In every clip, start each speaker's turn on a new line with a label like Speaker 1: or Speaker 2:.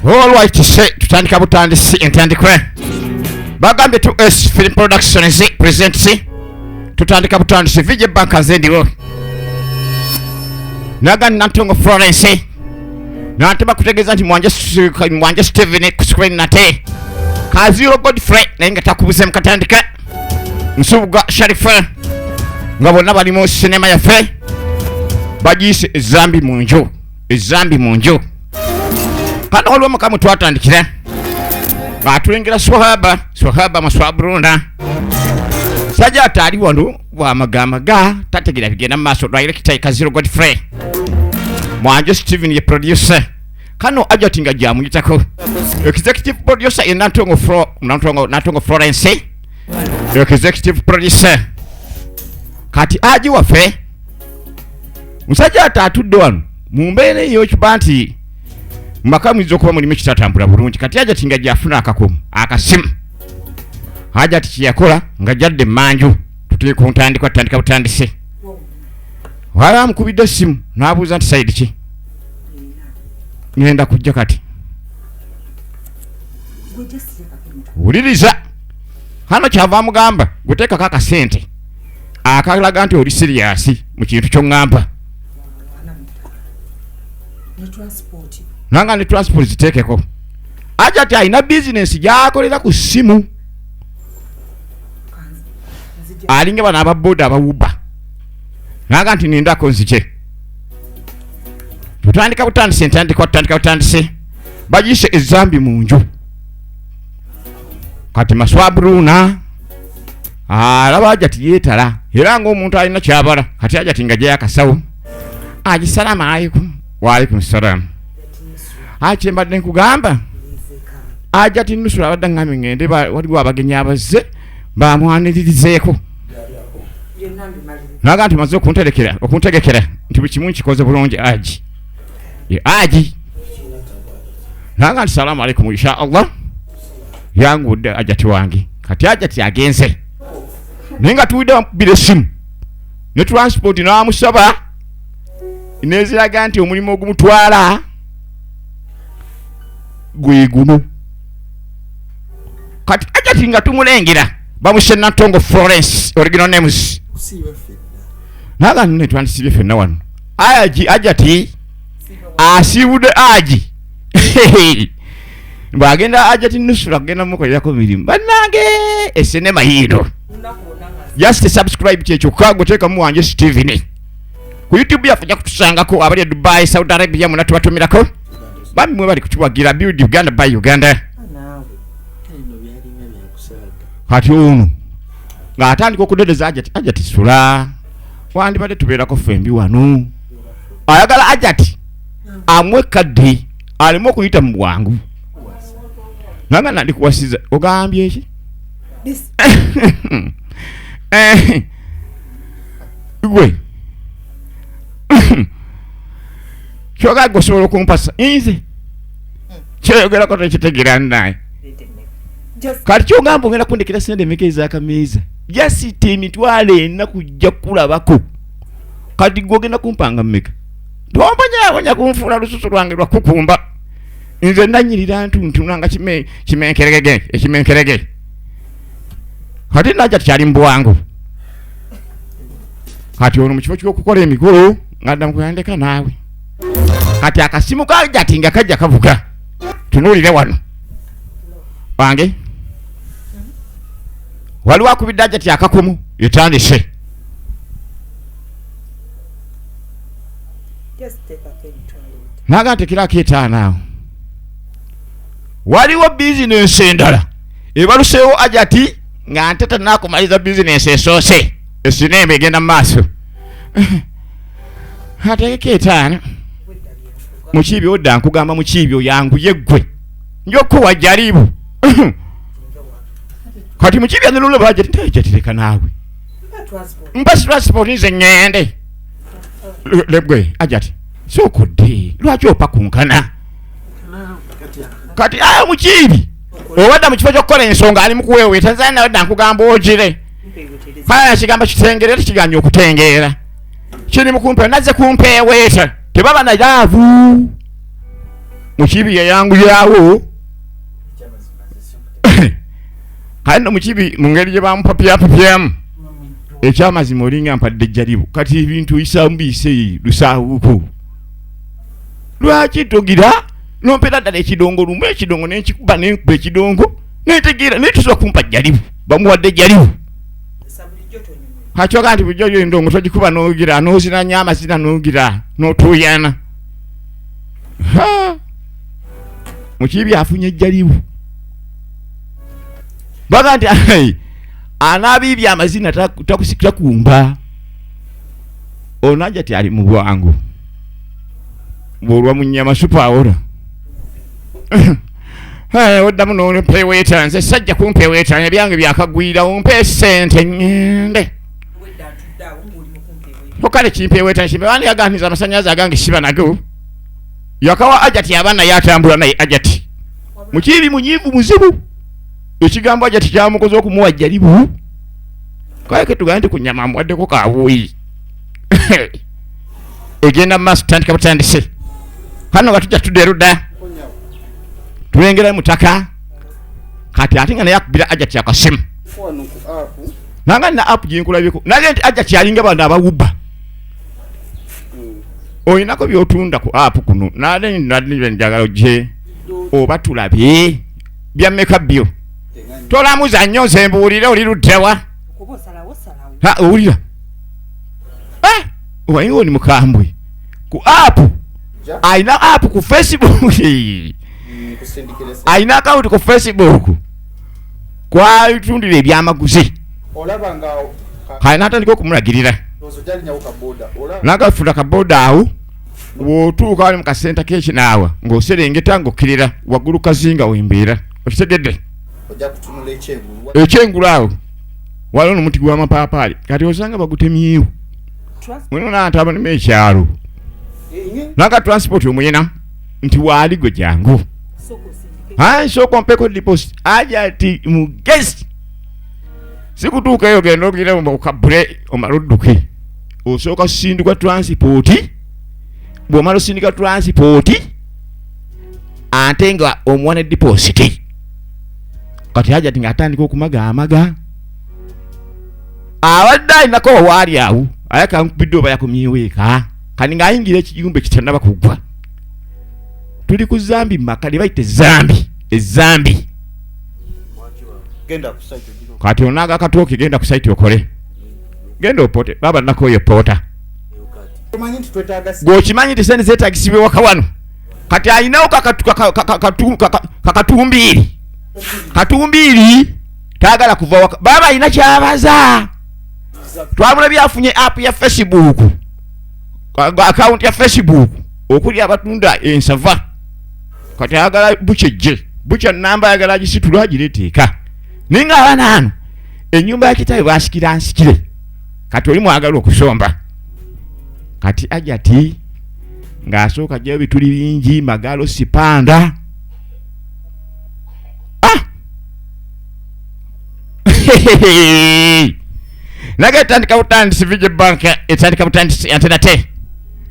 Speaker 1: Alright, se tutandika butandisi entandikwe. Bagambye 2S Film Productions presents tutandika butandisi VJ Bank nze ndiwo. Naga Nantongo Florence. Nantema kutegeeza nti Mwanje Mwanje Steven ku screen nate. Kaziro Godfrey naye nga takubuze mukatandika. Nsubuga Sharifa nga bonna bali mu sinema yaffe bagiyise ezambi mu nju ezambi mu nju kano waliwo mukamu twatandikira atulengera swahaba swahaba maswabruna sajja ate ali wano bwamagamaga tategeera bigenda mu maaso director Kaziro Godfrey Mwanje Steven ye producer kano ajati nga gyamuyitako executive producer ye Nantongo Flo Nantongo Nantongo Florence executive producer kati aji waffe musajja ate atudde wano mu mbeera eyokiba nti mumaka muyinza okuba mulimu ekitatambula bulungi kati ajati nga gyafuna akakomo akasimu ajati kyeyakola nga jadde emanju tutuli ku ntandikwa tutandika butandise wala amukubidde essimu n'abuuza nti sayidi ki ngenda kujja kati wuliriza hano kyava amugamba guteekako akasente akalaga nti oli siriyasi mu kintu kyoŋŋamba nanga ne transport ziteekeko aja ti alina bizinensi gyakolera ku ssimu alinga bano ababoda abawuba naga nti nindako nzije tutandika butandise entandikwa tutandika butandise bagiyise ezambi mu nju kati maswabruna alaba ajati yeetala era ngaomuntu alina kyabala kati ajati nga jayo akasawo aji salaamu alaikum waalaikum salaamu akyembadde nkugamba ajati nusula abadde ngambye ngende waliwo abagenyi abazze bamwaniririzeeko naga nti maze okunterekera okuntegekera nti buli kimu nkikoze bulungi aji aji naga nti salaamu alaikum insha allah yangudde ajati wange kati ajati agenze naye nga tuwulidde bamukubira essimu ne transport n'amusaba neziraga nti omulimu ogumutwala gwe guno kati ajati nga tumulengera bamuse Nantongo Florence original names naga nne twandisibye fenna wano aji ajati asiibudde aji bwagenda ajati nusura kugenda mukolerako mirimu bannange esinema yiino just subscribe kyekyokka gweteekamu wanje Steven ku YouTube yaffe ojja kutusangako abali e Dubai Saudi Arabia muna tubatumirako bambi mwe bali kutuwagira build Uganda by Uganda kati ono ng'atandika okudedeza ajati ajati sula wandibadde tubeerako ffembi wano ayagala ajati amuwe kadde aleme okuyita mu bwangu nanga nandikuwasiza ogambye eki eh, gwe kyoga gwe osobola okumpasa nze kyoyogerako tekitegera naye kati kyogamba ogenda kundekera sente emeka ezakameeza jasita emitwalo ena kujja kukulabako kati gwe ogenda kumpanga mumeka tombonyabonya kunfuula lususu lwange lwakukumba nze nanyirira ntuntuna nga kimenkeregege ekimenkerege kati naja kyali mubwangu kati ono mukifo kyokukola emikolo ngadda mukuyandeka naawe kati akasimu kajati nga kajja kavuga tunuulire wano wange waliwo akubidde ajati akakumu etandise naga ntekeraako etaano awo waliwo bizinensi endala ebaluseewo ajati nga nte tanakumaliza bizinensi esoose esineema egenda mu maaso ategeka etaano mukiibi odda nkugamba mukiibi oyanguye ggwe njokuwa jaribu kati mukiibi anulula bajati ntajatireka naawe mpa transport nze ŋŋende lebwe ajati sooka odde lwaki opakunkana kati ayo mukiibi obadda mu kifo ky'okukola ensonga ali mukuweeweeta zana wadda nkugamba ogire kaya kigamba kitengeera tekiganye okutengeera kiri mukumpe nazze kumpeeweeta tebaba na laavu Mukibi yayanguyawo kale no Mukibi mu ngeri gye bamupapyapapyamu, ekyamazima olinga mpadde ejjalibu. Kati ebintu oyisaamu biyise lusaawuko, lwaki togira nompera ddala ekidongo lumu, ekidongo nenkikuba, nenkuba ekidongo nentegeera, naye tosobola kumpa jjalibu. Bamuwadde jjalibu kakyoga nti bulijjo yo endongo togikuba nogira nozina nnyo amazina nogira notuuyana. Mukibi afunye ejjalibu, baga nti anaabiibya amazina takumba. Ono ajja ti ali mu bwangu bwolwa mu nnyama supu awola oddamu nompeweeta. Nze sajja kumpeweeta, ebyange byakagwirawo, mpe sente ŋŋende. Kale kimpeweeta kimpe, amasanyalaze agange siba nago. Yakawa Ajati abaana yatambula naye. Ajati Mukibi munyiivu muzibu, ekigambo Ajati kyamukoze okumuwa jjalibu. Kale ketugambe nti ku nyama amuwaddeko kawuyi egenda mu maaso. Tutandika butandise kano nga tujja tudda erudda tulengera mutaka. Kati ate nga naye akubira Ajati akasimu nanga nina app gyenkulabyeko naye nti Ajati alinga bano abawuba olinako byotunda ku app kuno, nale njagala ojje oba tulabye byammeka byo. Tolamuza nnyo, nze mbuulire oli luddawa? Owulira omanyi oli mukambwe ku app, alina app ku Facebook, alina akawunti ku Facebook kwatundira ebyamaguzi. Kale natandika okumulagirira nagafuna kaboda awo bw'otuuka wali mu kasenta k'ekinaawa ng'oserengeta ng'okkirira waggulu kazinga wembeera, okitegedde? Ekyengulu awo waliwo n'omuti gw'amapaapaali, kati osanga bagutemyewo muno nantabanemu ekyalo naga transport omuyina nti waali gwe jangu sooka ompeko deposit. Aja ti mugezi sikutuukayo genda ogire okabule omale odduke, osooka sindika transport. Bw'omala osindika transport ate nga omuwa ne deposit. Kati Hajati ng'atandika okumaga abadde alinako wawaali awo aye kankubidde oba yakomyewo eka. Kati ng'ayingira ekiyumba ekitannaba kuggwa, tuli ku zambi maka lye bayita ezambi ezambi. Kati onaga akatooke, genda ku site okole, genda opote baba nakoyo poota gweokimanyi nti sente zetagisibwa ewaka wano. Kati alinawo kakatumbiiri katumbiiri, tayagala kuva waka. Baba alina kyabaza, twamulabye afunye app ya Facebook, akawunti ya Facebook okuli abatunda ensava. Kati ayagala bukyejje bukya namba, ayagala agisitula agireteeka, naye nga abaana ano enyumba ya kitabe basikira nsikire. Kati oli mwagala okusomba. Kati Ajati ng'asooka ajjayo bituli bingi magalo sipanda. Ah! Naga etandika butandisi VJ Bank etandika butandisi ate nate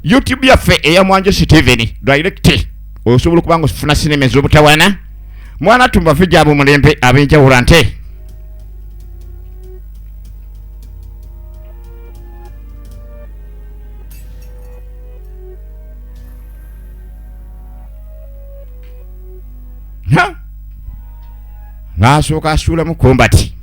Speaker 1: YouTube yaffe eya Mwanje Steven direct osobola okuba nga ofuna sinema ez'obutawana mwana tumba VJ ab'omulembe ab'enjawulo ante n'asooka asuulamu kombati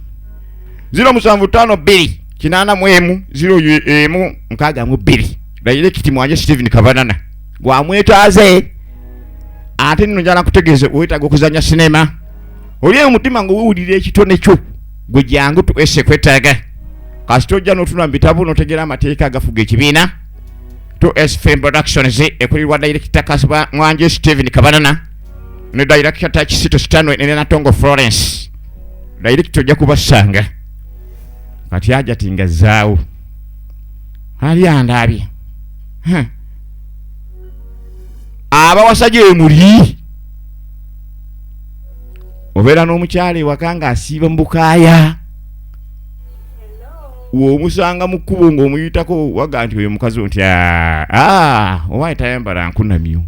Speaker 1: 0752 81 01 62 direct Mwanje Steven Kabanana gwamwetaaze. Ate nno njala nkutegeeze, weetaaga okuzanya sinema, oli omutima nga owulira ekitone kyo, gwe jangu tuese kwetaaga. Kasita ojja n'otunula mu bitabo n'otegeera amateeka agafuga ekibiina 2S Film Productions ekulirwa director Kasba Mwanje Steven Kabanana ne director Takisito Stanley ne Natongo Florence. Director ojja kubasanga. Kati aja tinga zaawo ali andabye. Huh. Abawasa gye muli obeera n'omukyala ewaka ng'asiiba mu bukaaya, womusanga mu kkubo ng'omuyitako waga nti oyo mukazi nti, "Ah, owaye tayambala nkunamyo."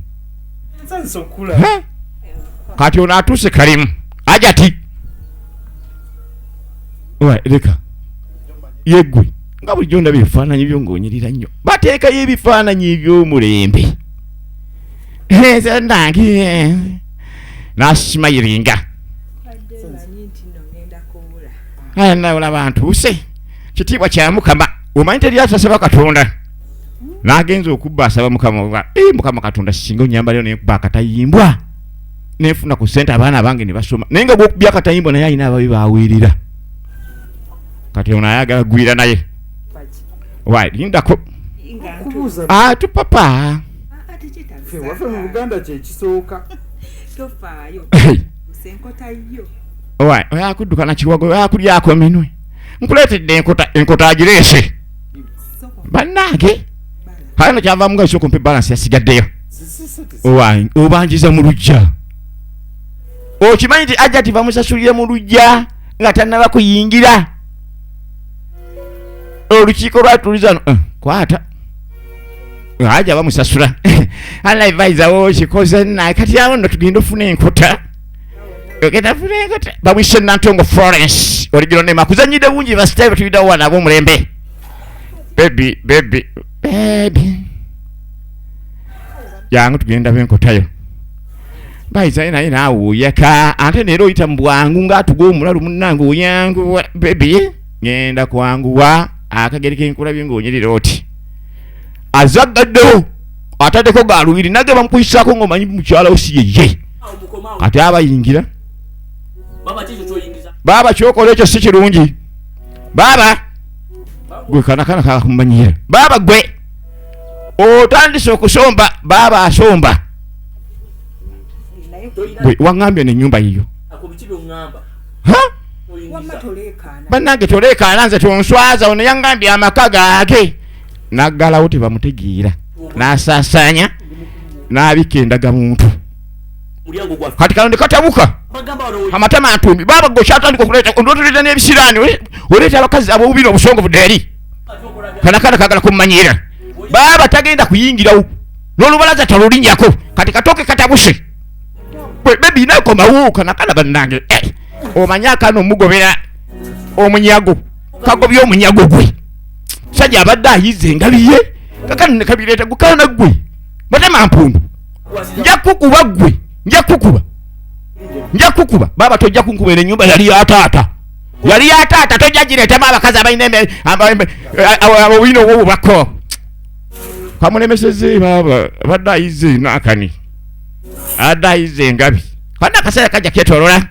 Speaker 1: Kati ono atuuse kalimu ajati leka yeggwe nga bulijjo ndaba ebifaananyi byo ng'onyirira nnyo, bateekayo ebifaananyi eby'omulembe. Nange nasimayiringa olaba ntuuse. Kitiibwa kya Mukama, omanyi teri atasaba Katonda. N'agenza okubba asaba Mukama, Mukama Katonda singa onyambalayo nenkuba akatayimbwa nenfuna ku ssente abaana bange ne basoma, naye nga gwokubya akatayimbwa naye alina ababi baweerera. Kati ono ayagala gwira naye wayi lindako atupapa
Speaker 2: waffe mu Buganda kyekisooka.
Speaker 1: Owaye oyakudduka nakiwago oyakulyako minwe, nkuleetedde enkota, enkota agireese bannange. Kale no kyavaamu nga isooka ompe balansi yasigaddeyo. Owaye obanjiza mu luggya, okimanyi nti ajja ti bamusasulire mu luggya nga tannaba kuyingira olukiiko lwatuliza no kwata aja bamusasula alaivayizawo kikoze naye. Kati awo nno tugenda ofuna enkota, ogenda funa enkota. Bamwise Nantongo Florence oligiro nema kuzanyidde bungi basitabe tuyitawo wano ab'omulembe. Baby baby baby jangu tugenda benkotayo bayizayo naye naawe oyaka ate neera oyita mu bwangu ng'atuga omulalu munnange oyanguwa baby ngenda kwanguwa akageri kenkulabye ng'onyirira oti azaggaddewo ataddeko galubiri nage bamukuyisaako ng'omanyi mukyala wo si yeye. Kati abayingira baaba kyokola ekyo si kirungi baaba gwe kanakana kakumanyira baaba gwe otandise okusomba baaba asomba gwe waŋŋambye nenyumba yiyo bannange toleekaana nze tonswaza ono yaŋŋambye amaka gaage naggalawo tebamutegeera n'asaasaanya n'abikka endagamuntu. Kati kano ne katabuka amatama antumbi baaba gwe okyatandika okuleeta ondotoleeta n'ebisiraani oleeta abakazi ab'obubiri obusongovu dda eri kanakana kagala kummanyiira baaba tagenda kuyingirawo n'olubalaza talulinnyako. Kati katooke katabuse bebi nakomawo kanakana bannange omanyi akaana omugobera omunyago kagobye omunyago gwe sajja abadde ayize engabi ye kakano ne kabireeta gukana gwe matama mpundu nja kukuba gwe nja kukuba nja kukuba baaba tojja kunkuba eno ennyumba yali ya taata yali ya taata tojja gireetamu abakazi abalina obwino obwobubako kamulemeseze baaba abadde ayize naakani abadde ayize engabi kandi akaseera kajja ketolola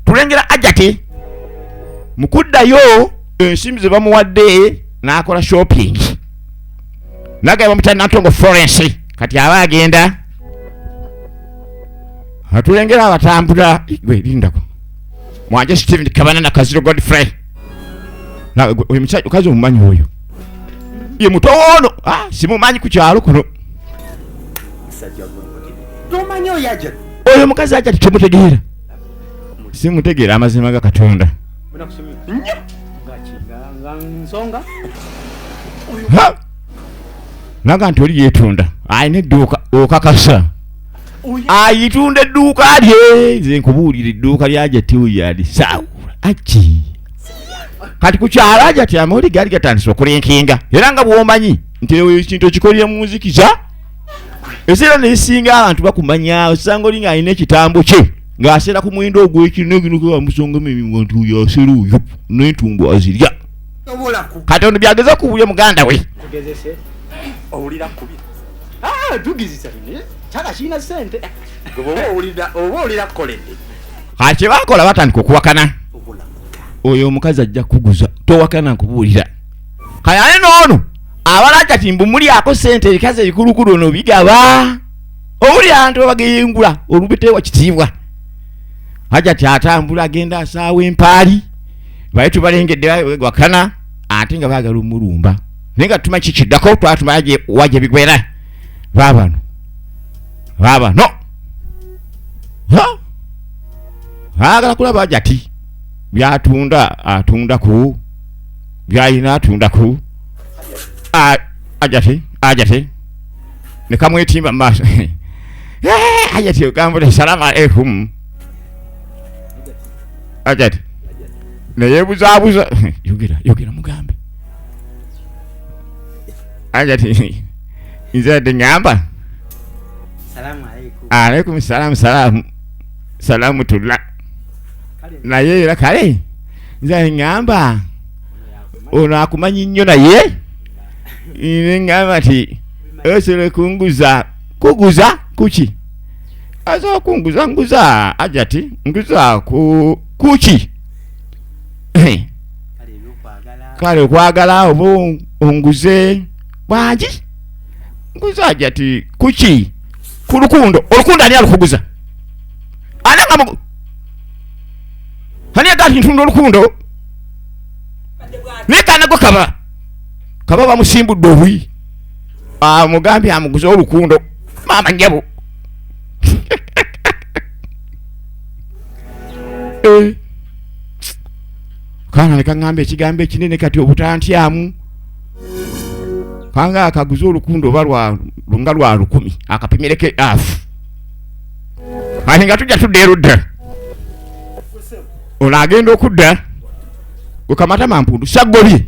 Speaker 1: tulengera ajati mu kuddayo ensimbi ze bamuwadde n'akola shopping nagamba bamuta Nantongo Florence. Kati aba agenda atulengera abatambula gwe lindako mwanje Steven Kabana na Kaziro Godfrey oyo musajja kazi omumanyi oyo ye muto ono simumanyi ku kyalo kuno oyo mukazi aja tumutegeera simutegeera amazima ga Katonda naga nti oli yeetunda alina edduuka okakasa ayitunda edduuka lye nze nkubuulira edduuka lyaja tiwuyalisaawula aki kati ku kyalo aja ti amawulire gaali gatandise okulinkinga era nga bw'omanyi nti ekintu okikolera mu nzikiza eseera nesinga abantu bakumanya osanga oli ng'alina ekitambo kye ng'aseera ku muwendo ogw'ekineginukamusongamu emimwa nti oyo aseera oyo n'entungo azirya. Kati ono byageza kuwulya muganda we kati kyebakola batandika okuwakana oyo omukazi ajja kuguza towakana nkubuulira kale ate noono abalaja ti mbu mulyako sente ebikazi ebikulukulu ono bigaba owulira abantu babageyengula olubetewa kitiibwa aja ti atambula agenda asaawa empaali baye tubalengedde wakana ate nga baagala omulumba naye nga tuma kikiddako twatuma waje bigwera baabano baabano baagala kulaba aja ti byatunda atundaku byalina atundaku ajati ajati ne kamwetimba mu maaso. Hajati ogamba oti salaamu aleikum. Hajati neyebuzaabuza, yogera yogera mugambe. Hajati nze ati ŋŋamba aleikum salaamu salaamu salaamu tulla, naye era kale nze ŋŋamba ono akumanyi nnyo, naye ne ŋŋamba nti osobola kunguza. Kuguza kuki? Asobola kunguza nguza Hajati nguza ku kuki? Kale okwagala oba onguze bwangi nguza Hajati kuki? Ku lukundo. Olukundo ani alukuguza? Ani nga ani aga nti ntunda olukundo? Naye kanago kaba kaba bamusimbudde obuyi, amugambye amuguze olukundo. Maama nnyabo, kaana ne kaŋŋamba ekigambo ekinene kati obutantyamu kanga akaguze olukundo oba nga lwa 1000 akapimireko afu. Ati nga tujja tudda erudda, ono agenda okudda gwe kamatama mpundu saggobye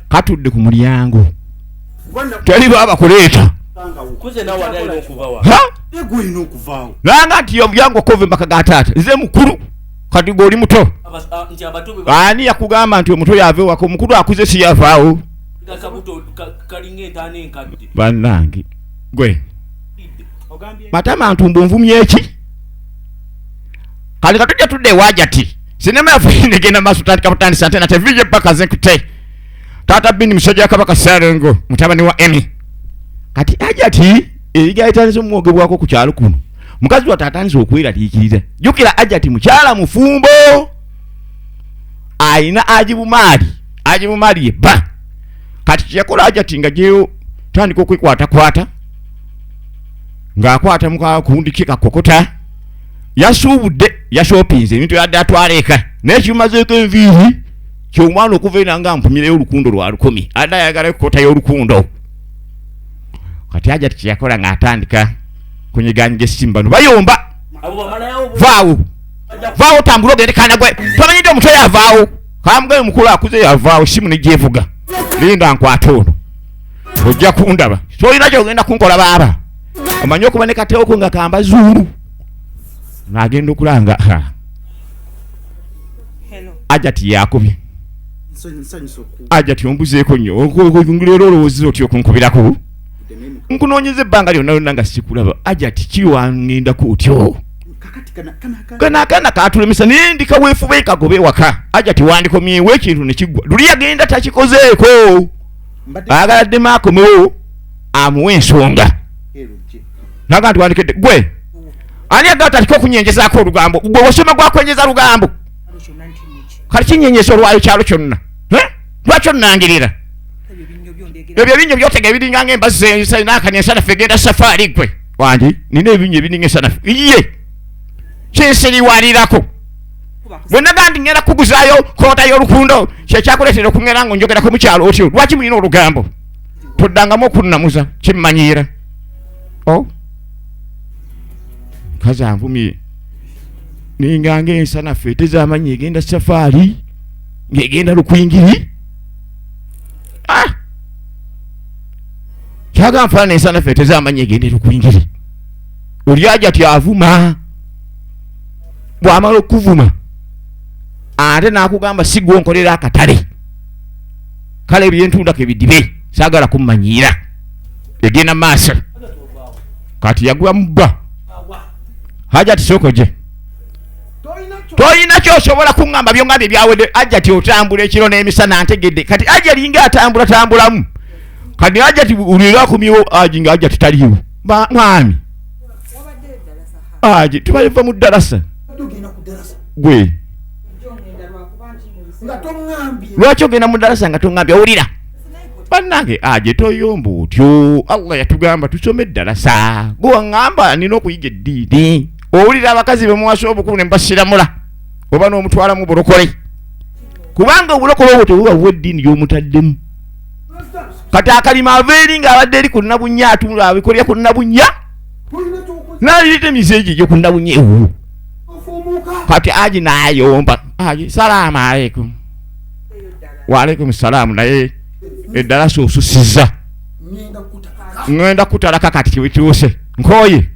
Speaker 1: katudde ku mulyango, teri baba kuleeta nanga nti omulyango okova embaka ga taata, nze mukulu kati gwe oli muto. Ani yakugamba nti omuto yava ewaka? Omukulu akuze si yavaawo. Bannange gwe matama ntumbu nvumye eki? Kale katujja tudde ewa Hajati. Sinema yaffe negenda maaso, tandika butandisa ate nate vije paka zenkute taata bini musajja wa Kabaka Ssalengo mutabani wa Emi. Kati Hajati ebigaali tandise omwogebwako ku kyalo kuno, mukazi wattu atandise okweraliikirira. Jjukira Hajati mukyala mufumbo, ayina Ajibumaali. Ajibumaali ye bba. Kati kyeyakola Hajati nga gyeyo tandika okwekwatakwata ng'akwata mukakundi ke kakokota, yasuubudde yashopinze ebintu yadde atwala eka, naye kimazeeko enviiri kyomwana okuva ena nga mpumireyo olukundo lwa 1000, adde ayagala ekukota y'olukundo. Kati Hajati kyeyakola ng'atandika kunyiganyiga essimu, bano bayomba. Vaawo, vaawo, tambula ogende kana gwe tomanyidde omutwe yavaawo kamugaye mukulu akuze yavaawo, simu negyevuga. Linda nkwate ono, ojja kundaba, tolina kyogenda kunkola baaba. Omanyi okuba ne kateoko nga kamba zuulu ng'agenda okulanga Hajati yakubye. Hajati ombuzeeko nnyo leero, olowooza otya okunkubirako? Nkunoonyeza ebbanga lyonna lyonna nga sikulaba. Hajati kiwangendako otyo? Kano akaana katulemesa naye ndi kaweefube kagobe ewaka. Hajati wandikomyewo ekintu ne kiggwa. Luli yagenda takikozeeko, ayagala ddemu akomewo amuwe ensonga naga nti wandikedde gwe ani agala tandika okunyenjezaako olugambo. Gwe wasoma gwakwenjeza lugambo, kati kinyenyesa olwayo kyalo kyonna. Lwaki onnangirira ebyo ebinnyo byotega ebiringa ngaembazzi nakani ensanafu egenda safaari? Gwe wangi nina ebinnyo ebiringa ensanafu iye kinsiriwalirako bwe naga nti ngenda kukuguzaayo koota y'olukundo, kyekyakuleetera okungenda nga onjogerako mu kyalo otyo. Lwaki mulina olugambo? Toddangamu okunnamuza kimmanyiira. O mukazi anvumye ninga ngaensanafu etezamanyi egenda safaari ng'egenda Lukwingiri. Ah! Kyaga nfaana ensanafu etezamanyi egenda Lukwingiri. Oli Hajati avuma, bw'amala okuvuma ate n'akugamba si gwe onkolera akatale, kale ebyentunda kebidibe, saagala kummanyiira. Egenda maaso kati yagwa mubba. Hajati sooka gye tolina kyosobola kuŋŋamba, byongambye byawedde. Hajati otambula ekiro n'emisana ntegedde. Kati Hajja linga atambula tambulamu, kati Hajati ulira akomyewo aji nga Hajati taliiwo. Mwami aji tubaliva mu ddalasa gwe lwaki ogenda mu ddalasa nga toŋŋambye? Owulira bannange, aje toyomba otyo. Allah yatugamba tusome eddalasa, gwe waŋŋamba nina okuyiga eddiini. Owulira abakazi bemuwasa obukulu ne mubasiramula oba n'omutwalamu bulokole, kubanga obulokole obwo tebuba buwa eddiini gy'omutaddemu. Kati akalima ava eri ng'abadde eri ku Nabunnya, atunda abikolera ku Nabunnya. Naleeta emize egyo egyokunawunya ewu. Kati aji nayomba aji salaamu aleikum. Waalaikum salaamu. Naye eddalasa osusiza, ngenda kutalaka kati kibituuse nkoye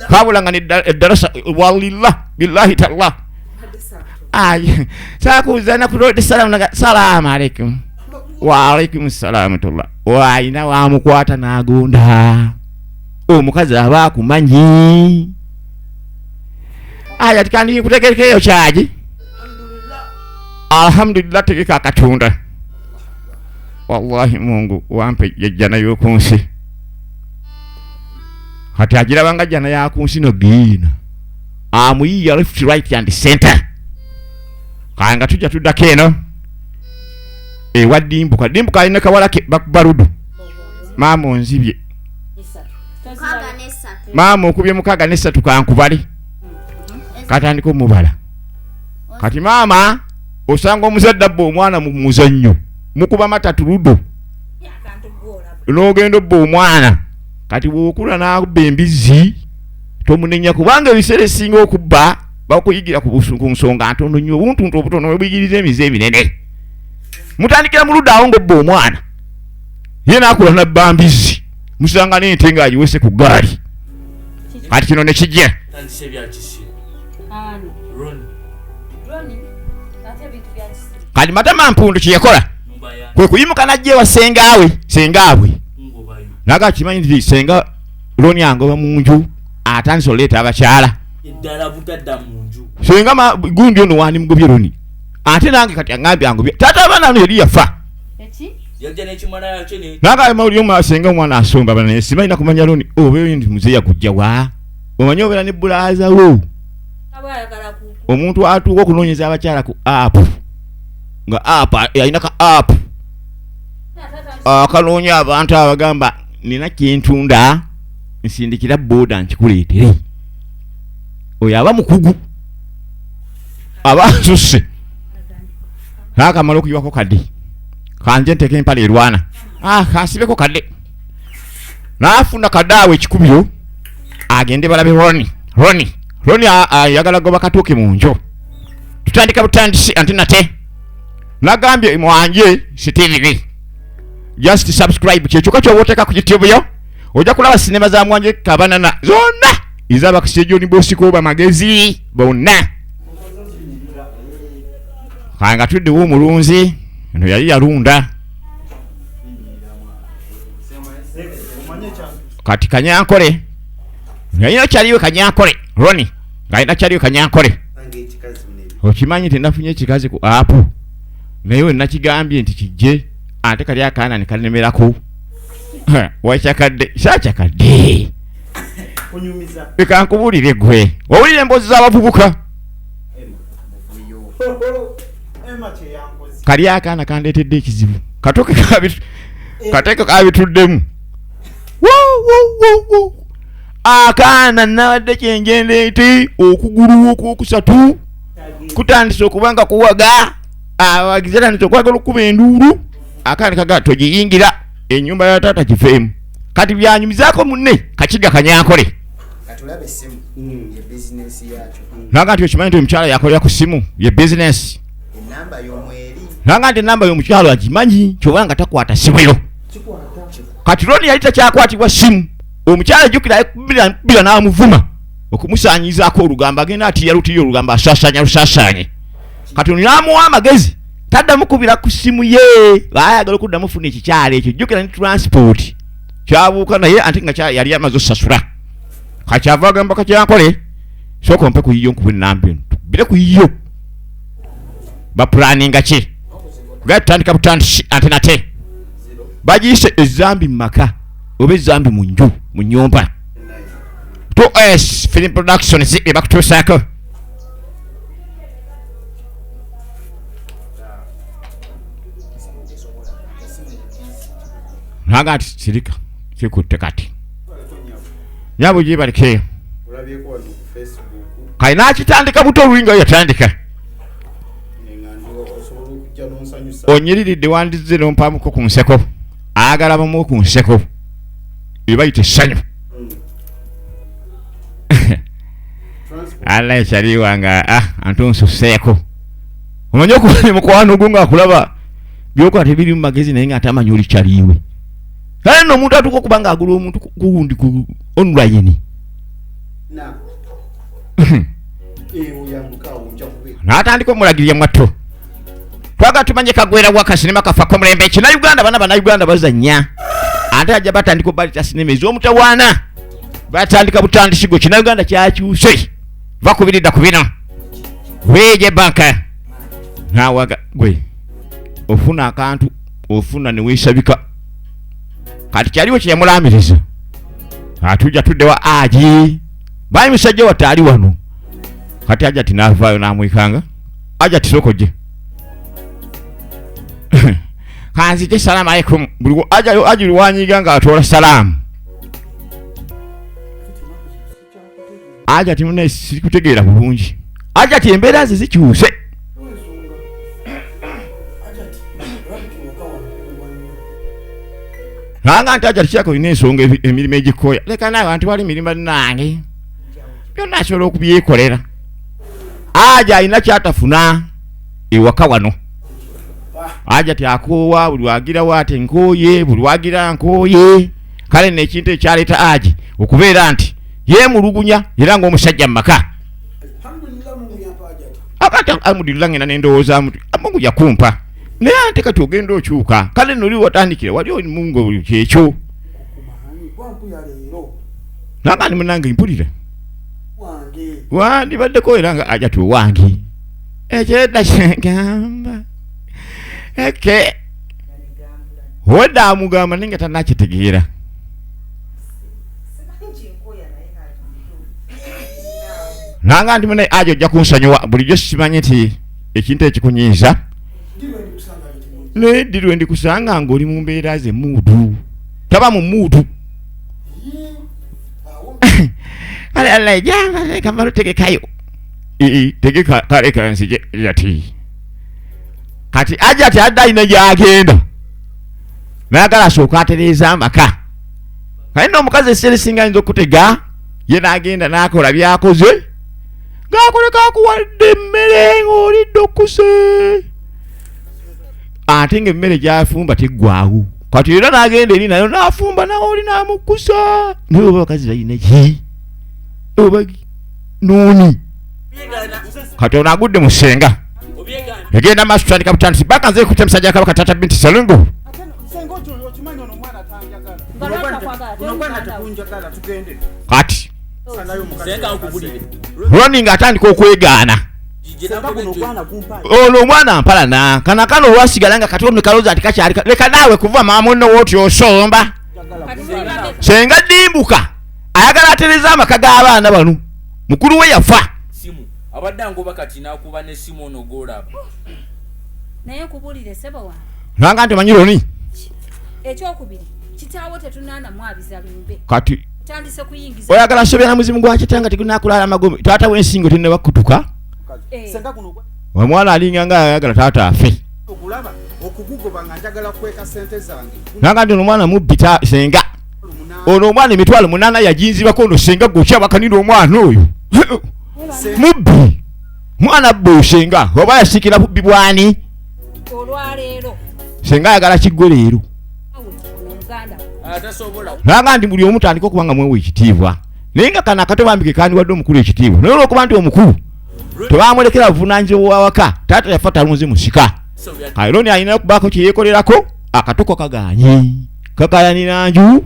Speaker 1: kabula nga eddalasa walillah billahi tallah ayi sakuza nakulode salaamu naga salaamu aleikum. Waalaikum salaamu tullah. Wayina wamukwata n'agonda omukazi aba akumanyi. Aya tikandi nkutegekeyo kyagi. Alhamdulillah tegeka akatunda. Wallahi Mungu wampe ejjana y'okunsi. Kati agirabanga jjana yakunsi no giina amuyiya left right and center. Kanga tujja tuddako eno ewa Dimbuka. Dimbuka alina kawala ke bakubaludu. Maama onzibye. Maama okubye 63 kankubali. Katandika omubala. Kati maama osanga omuzadde abba omwana mu muzannyo mukuba matatu ludo n'ogenda obba omwana. Kati bw'okula n'akubba embizzi tomunenya, kubanga ebiseera ebisinga okubba bakuyigira ku nsonga ntono nnyo, obuntuntu obutono bwe buyigiriza emize eminene. Mutandikira mu ludda awo ng'obba omwana, ye n'akula n'abba mbizzi, musanga n'ente ng'agiwese ku ggaali. Kati kino ne kijja. Kati Matama Mpundu kye yakola kwe kuyimuka n'ajja ewa sengaawe, sengaabwe naga kimanyi nti senga Loni angoba mu nju, atandise oleeta abakyala. Senga gundi ono wandimugobye Loni, ate nange kati aŋŋambye angobye. Taata abaana ano yali yafa. Naga mawulire omwana senga omwana asomba bana naye simanyi nakumanya Loni oba nti muzeeyi yakujja wa. Omanyi obeera ne bulaaza wo. Omuntu atuuka okunoonyeza abakyala ku app, nga app alina ka app akanoonya abantu abagamba nina kyentunda nsindikira boda nkikuleetere. Oyo aba mukugu aba asusse. Naakamala okuyiwako kadde kanje nteeka empale erwana, kansibeko kadde. N'afuna kadde awo ekikubiro agende balabe Roni. Roni Roni ayagala goba katuuke mu nju. Tutandika butandisi anti nate nagambye mwanje Stevie just subscribe kyekyoka kyoba oteeka ku YouTube yo ojja kulaba sinema za Mwanje Kabanana zonna ez'abakisi John Bosco bamagezi bonna. Kanga tuddewo omulunzi eno yali yalunda. Kati Kanyankole yalina kyaliwe Kanyankole Roni ng'alina kyaliwe Kanyankole. Okimanyi nti nafunye ekikazi ku app naye we nakigambye nti kijje ate kali akaana ne kanemerako. Wakyakadde sakyakadde. Leka nkubuulire gwe owulira emboozi z'abavubuka. Kali akaana kandeetedde ekizibu kateeke kabituddemu. Akaana nabadde kyenjende nti okugulu okwokusatu kutandise okuba nga kuwaga abawagizi atandise okwagala okukuba enduulu. Akaana kagaa togiyingira ennyumba ya taata gifeemu. Kati byanyumizaako munne Kakiga Kanyankole. Naga nti okimanyi nti omukyala yakolera ku ssimu ye bizinesi. Naga nti enamba y'omukyalo agimanyi kyoba nga takwata ssimu yo. Kati Roni yali takyakwatibwa ssimu. Omukyala jjukira akubira n'amuvuma okumusaanyizaako olugambo, agenda atiya lutiya olugambo asaasaanya lusaasaanye. Kati ono n'amuwa amagezi taddamu kubira ku ssimu ye, baayagala okuddamu funa ekikyalo ekyo. Jjukira ne transport kyabuuka naye ate nga yali amaze osasula. Kakyava agamba Kakyankole sooka ompe ku yiyo nkuba ennamba eno tukubire ku yiyo. Bapulaninga ki? Kugaa tutandika butandisi ate nate bagiyise ezambi mu maka oba ezambi mu nju mu nnyumba. 2S Film Productions ebakutuusaako. Naga nti sirika kikutte kati nyabo gyebalikeeyo kale n'akitandika buto oluyi nga yatandika onyiriridde wandizze n'ompamuko ku nseko ayagala bamuwe ku nseko ebayita essanyu. Ala ekyali wange ah antunsuseeko. Omanyi okuba ne mukwano gwo ng'akulaba byokola tebiri mu magezi naye nga atamanyi oli kyaliwe. Kale nno omuntu atuuka okuba ng'agula omuntu kugundi ku online. N'atandika omulagirira mwattu. Twagala tumanye kagwera wa kasinema kafa komulembe ki na Uganda bana bana Uganda bazannya. Ate ajja batandika obaleta sinema ez'omutawaana. Batandika butandisi gwe kina Uganda kyakyuse. Bakubiridda ku bino. Weje banka. Nawaga gwe ofuna akantu ofuna ne weesabika. Kati kyaliwo kye yamulamiriza. Atujja tudde wa aji. Bayi musajja watte ali wano. Kati aja tinavaayo n'amwikanga. Aja tisoko gye. Kanzije salamu alaikum. Buli aja aji lwanyiga nga atoola salaamu. Aja ti mune sikutegeera bulungi. Aja ti embeera ze zikyuse. Nanga nti aja tikyako olina ensonga emirimu egikoya. Leka naawe anti wali emirimu bannange. Byonna asobola okubyekolera. Aja alina kyatafuna ewaka wano. Aja ti akoowa buli wagirawo ate nkooye buli wagira nkooye. Kale nno ekintu ekyaleeta Aji okubeera nti yeemulugunya era ng'omusajja mu maka. Akati alhamdulillah ngenda nendowooza nti Mungu yakumpa naye ate kati ogenda okyuka. Kale nno oli watandikira wali oli Mungu kyekyo. Nanga ndi munange mpulira wandibaddeko era nga aja ti owange ekyedda kyegamba eke wedda amugamba naye nga tanakitegeera. Nanga nti mune aja ojja kunsonyiwa bulijjo simanyi nti ekintu ekikunyiiza naye ddi lwe ndikusanga ng'oli mu mbeera ze muudu taba mu muudu. Kale Allah janga kamalo tegekayo. Tegeka kale kansije yati. Kati aja ati adda alina gy'agenda. Nayagala asooka atereeza amaka. Kale nno omukazi ekiseera ekisinga ayinza okutega ye n'agenda n'akola by'akoze ng'akoleka akuwadde emmere ng'olidde okkuse ate ng'emmere gy'afumba teggwawo. Kati era n'agenda eri nayo n'afumba nawe oli n'amukkusa. Naye oba abakazi balina ki oba nuuni. Kati ono agudde mu ssenga egenda maaso tutandika butandisi baka nze kutya musajja kabaka tata binti salungu. Kati Roni ng'atandika okwegaana ono omwana mpalana kana kano olwasigala nga katono kalowooza nti kakyali leka naawe kuva mama munno wooti osomba. Senga dimbuka ayagala atereze amaka g'abaana bano mukulu we yafa.
Speaker 3: Abadde angoba kati n'akuba n'essimu ono gw'olaba.
Speaker 4: Naye nkubuulire ssebo wange.
Speaker 1: Nanga nti omanyi Roni?
Speaker 4: Ekyokubiri kitaawo tetunaana mwabiza lumbe.
Speaker 1: Kati
Speaker 4: tandise kuyingiza.
Speaker 1: Oyagala sobera muzimu gwa kitanga tegunaakulaala amagombe. Taata w'ensingo tennaba kutuka. Omwana alinga nga ayagala taata afe.
Speaker 2: Okulaba okugugoba nga njagala kukweka ssente zange.
Speaker 1: Nanga nti ono omwana mubbi senga. Ono omwana 800,000 yaginzibako ono senga gwe okyabakanira omwana oyo. Mubbi. Mwana bbo senga oba yasikira bubbi bwani?
Speaker 4: Olwaleero.
Speaker 1: Senga ayagala kiggwe leero. Nanga nti buli omu tandika okuba nga mwewa ekitiibwa. Naye nga kano akato bambi ke kandiwadde omukulu ekitiibwa. Naye olw'okuba nti omukulu tebamulekera buvunaanyizibwa bwa waka, taata yafa talunze musika. Kale Roni alina okubaako kye yeekolerako, akato ko kagaanye. Kakayanira nju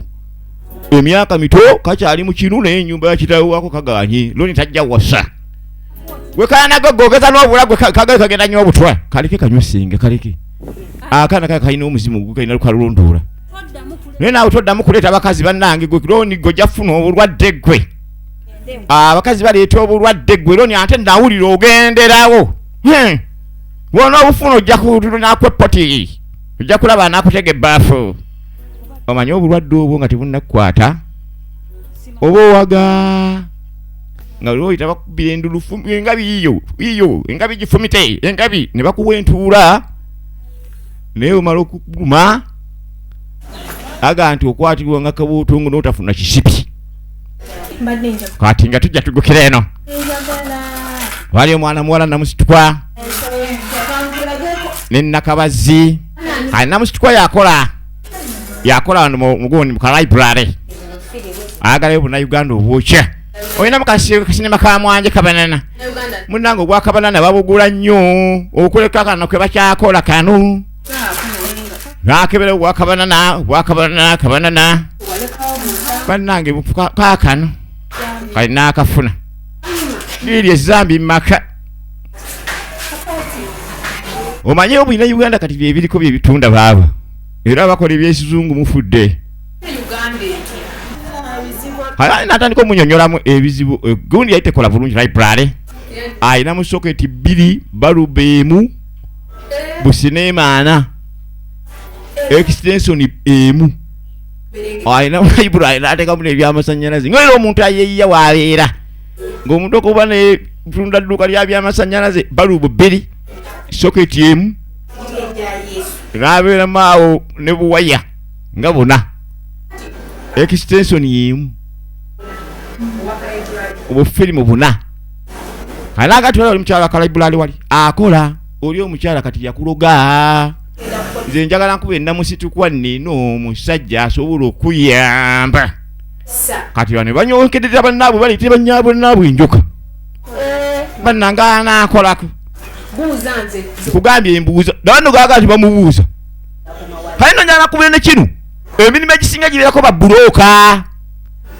Speaker 1: emyaka mito kakyali mu kinu naye ennyumba ya kitaawe waako kagaanye. Roni tajja wasa. Gwe kaana go gogeza n'obula gwe kagaye kagenda nnyo obutwa. Kaleke kanywe ssinga kaleke. Akaana kaka kalina omuzimu gwe kalina lukalondoola. Naye naawe toddamu kuleeta abakazi bannange gwe Roni gwe ojja kufuna obulwadde gwe. Abakazi baleeta obulwadde gwe Roni ate nawulira ogenderawo. Wona obufuna ojja kunaku eppoti. Ojja kulaba anakutega ebbaafu. Omanyi obulwadde obwo nga tebunnakukwata oba owaga nga lwoyita bakubira endulu engabi yiyo yiyo engabi gifumite engabi ne bakuwa entuula naye omala okuguma aga nti okwatibwa nga kabuutungu n'otafuna kisipi. Kati nga tujja tugukira eno. Wali omwana muwala Namusitukwa ne Nakabazi. Kale Namusitukwa yakola yakola wano mugundi mu ka library, ayagalayo Bunnayuganda obwokya. Olina mukasinema ka Mwanje Kabanana, munnange, obwakabanana babugula nnyo okuleka kano ke bakyakola kano nakebera obwakabanana, obwakabanana kabanana, bannange, kaakano kali n'akafuna liri ezambi mumaka. Omanye obulina Uganda kati byebiriko byebitunda baaba era bakola ebyekizungu mufudde. Natandika omunyonyolamu ebizibu. Gundi yali tekola bulungi. Library ayina mu socket 2, bulb 1, busineema 4, extension 1 ayina mu library, natekamu n'ebyamasanyalaze ngaera omuntu ayeyiya wabeera ng'omuntu okuba netunda dduuka lya byamasanyalaze, bulb 2, socket 1, nabeeramu awo ne buwaya nga buna, extension 1, obufirimu buna. Kanaga twala oli mukyala ka library wali akola oli omukyala kati yakuloga. Nze njagala nkuba Enamusitukwa, nina omusajja asobola okuyamba. Kati bano banyonkerera bannaabwe, baleetera banyaabwe bannaabwe enjoka bannanga anaakolako. Nkugambye embuuza nano gaga nti bamubuuza. Kale nno njagala kubira ne kino, emirimu egisinga gibeerako babbulooka,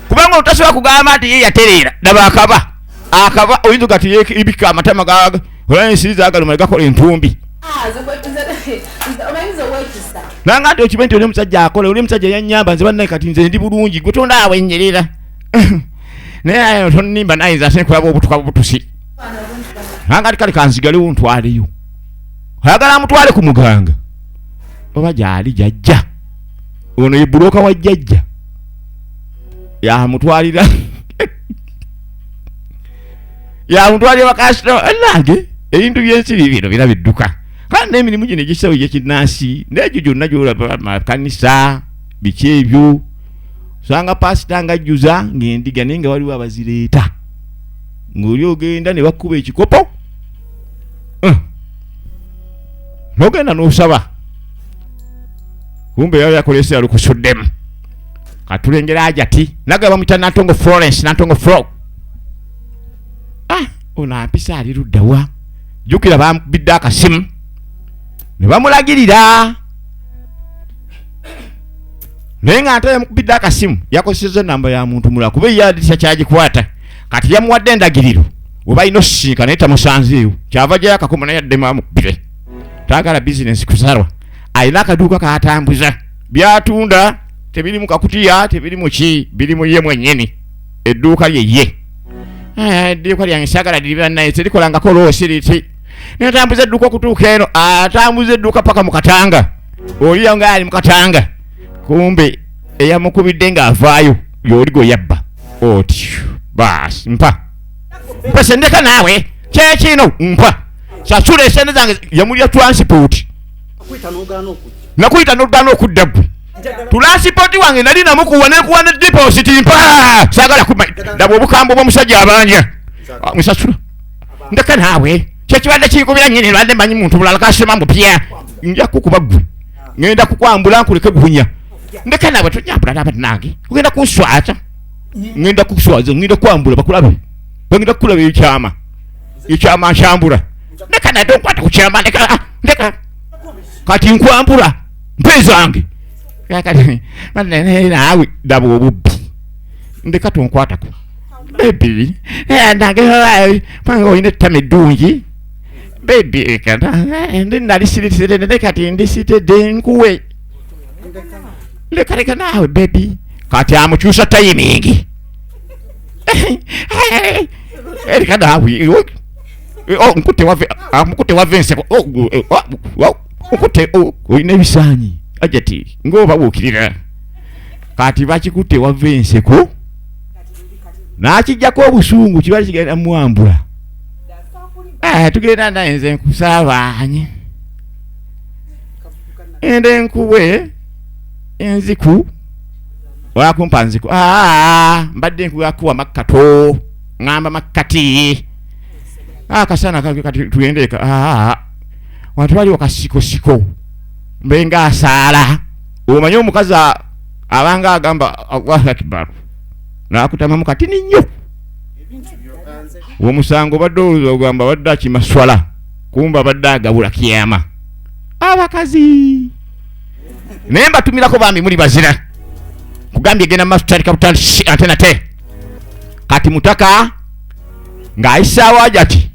Speaker 1: kubanga otasobola kugamba nti ye yatereera. Daba akaba akaba oyinza kati ibika amatama gaga olaba ensiri zagaluma ne gakola entumbi. Nanga nti okimanyi nti oli omusajja akola, oli omusajja yanyamba nze bannaye, kati nze ndi bulungi, gwe tondaawo ennyerera naye ayo tonimba nayinza ate nkulaba obutuka butusi. Nanga nti kale kanzigalewo ntwaleyo, ayagala amutwale ku muganga oba gyali jajja ono ye bulooka wa jjajja yamutwalira yamutwalira bakasitoma. Nange ebintu byensi bibino bira bidduka, kandi n'emirimu gino egisawo egyekinansi n'egyo gyonna gyolaba makanisa biki ebyo, osanga pasita ng'ajjuza ng'endiga, naye nga waliwo abazireeta ng'oli ogenda ne bakuba ekikopo, n'ogenda n'osaba, kumbe yayo yakolesa yalukusuddemu. Katulengera ajati naga bamuyita Nantongo Florence, Nantongo Flo. Ah, ono ampisa ali luddawa? Jjukira bamubidde akasimu ne bamulagirira, naye nga ate yamukubidde akasimu yakozesezza namba ya muntu mulala, kuba eyadisa kyagikwata. Kati yamuwadde endagiriro we balina osisinkana, naye tamusanzeewo. Kyava gyayo akakoma naye addemu amukubire. Taagala bizinesi kusalwa, alina akaduuka katambuza, byatunda tebiri mu kakutiya, tebiri mu ki, biri mu ye mwennyini, edduuka lye ye. Ah, edduuka lyange saagala liriba naye terikolangako loosi liti natambuza edduuka okutuuka eno, atambuza edduuka paka mu Katanga. Oli nga ali mu Katanga, kumbe eyamukubidde ng'avaayo y'oli gwe yabba otyo. Baasi mpa mpa sendeka naawe kyekino, mpa sasula esente zange. Yamulya transport. Nakuyita n'ogaana okudda. Gwe transport wange nali namukuwa nekuwa ne deposit. Mpa, saagala kuma. Daba obukambwe bw'omusajja abanja. Ah, musasula ndeka naawe kyekibadde kinkubira nyini lwadde manyi muntu mulala kasema mupya. Nja kukuba gwe, ngenda kukwambula nkuleke guhunya. Ndeka naawe, tonyambula naba nange ogenda kunswaza, ngenda kukuswaza, ngenda kwambula bakulabe, bagenda kukulaba ekyama, ekyama nkyambula. Ndeka naye, tonkwata ku kyama, ndeka, ah, ndeka. Kati nkwambula, mpe zange. Kakati naawe daba obubbi. Ndeka, tonkwatako baby nange pange olina ettama eddungi baby. Kata ndi nali sirisire naye kati ndisitedde nkuwe. Leka, leka naawe baby. Kati amukyusa timing. Leka naawe. Oh, nkutte wave, nkutte wave enseko. Oh, oh, nkutte. Oh, olina ebisaanyi ajati ng'obabuukirira. Kati bakikutte wava enseko n'akijjako obusungu kiba kigenda mwambula. Ah, tugenda naye nze nkusaabanye ende nkuwe enziku wakumpa nziku. Ah, mbadde nkuwakuwa makkato, ŋŋamba makkati. Akasana kati tugende eka. Wantu waliwo kasikosiko mbenga asaala. Omanyi omukazi abanga agamba Allahu Akbar n'akutamamu katini nnyo. Omusango badde ogamba badde akimaswala, kumba badde agabula kiyama. Abakazi naye mbatumirako bambi muli bazira. Kugambye genda maaso tutandika butandisi ate nate. Kati mutaka ng'ayisaawo Hajati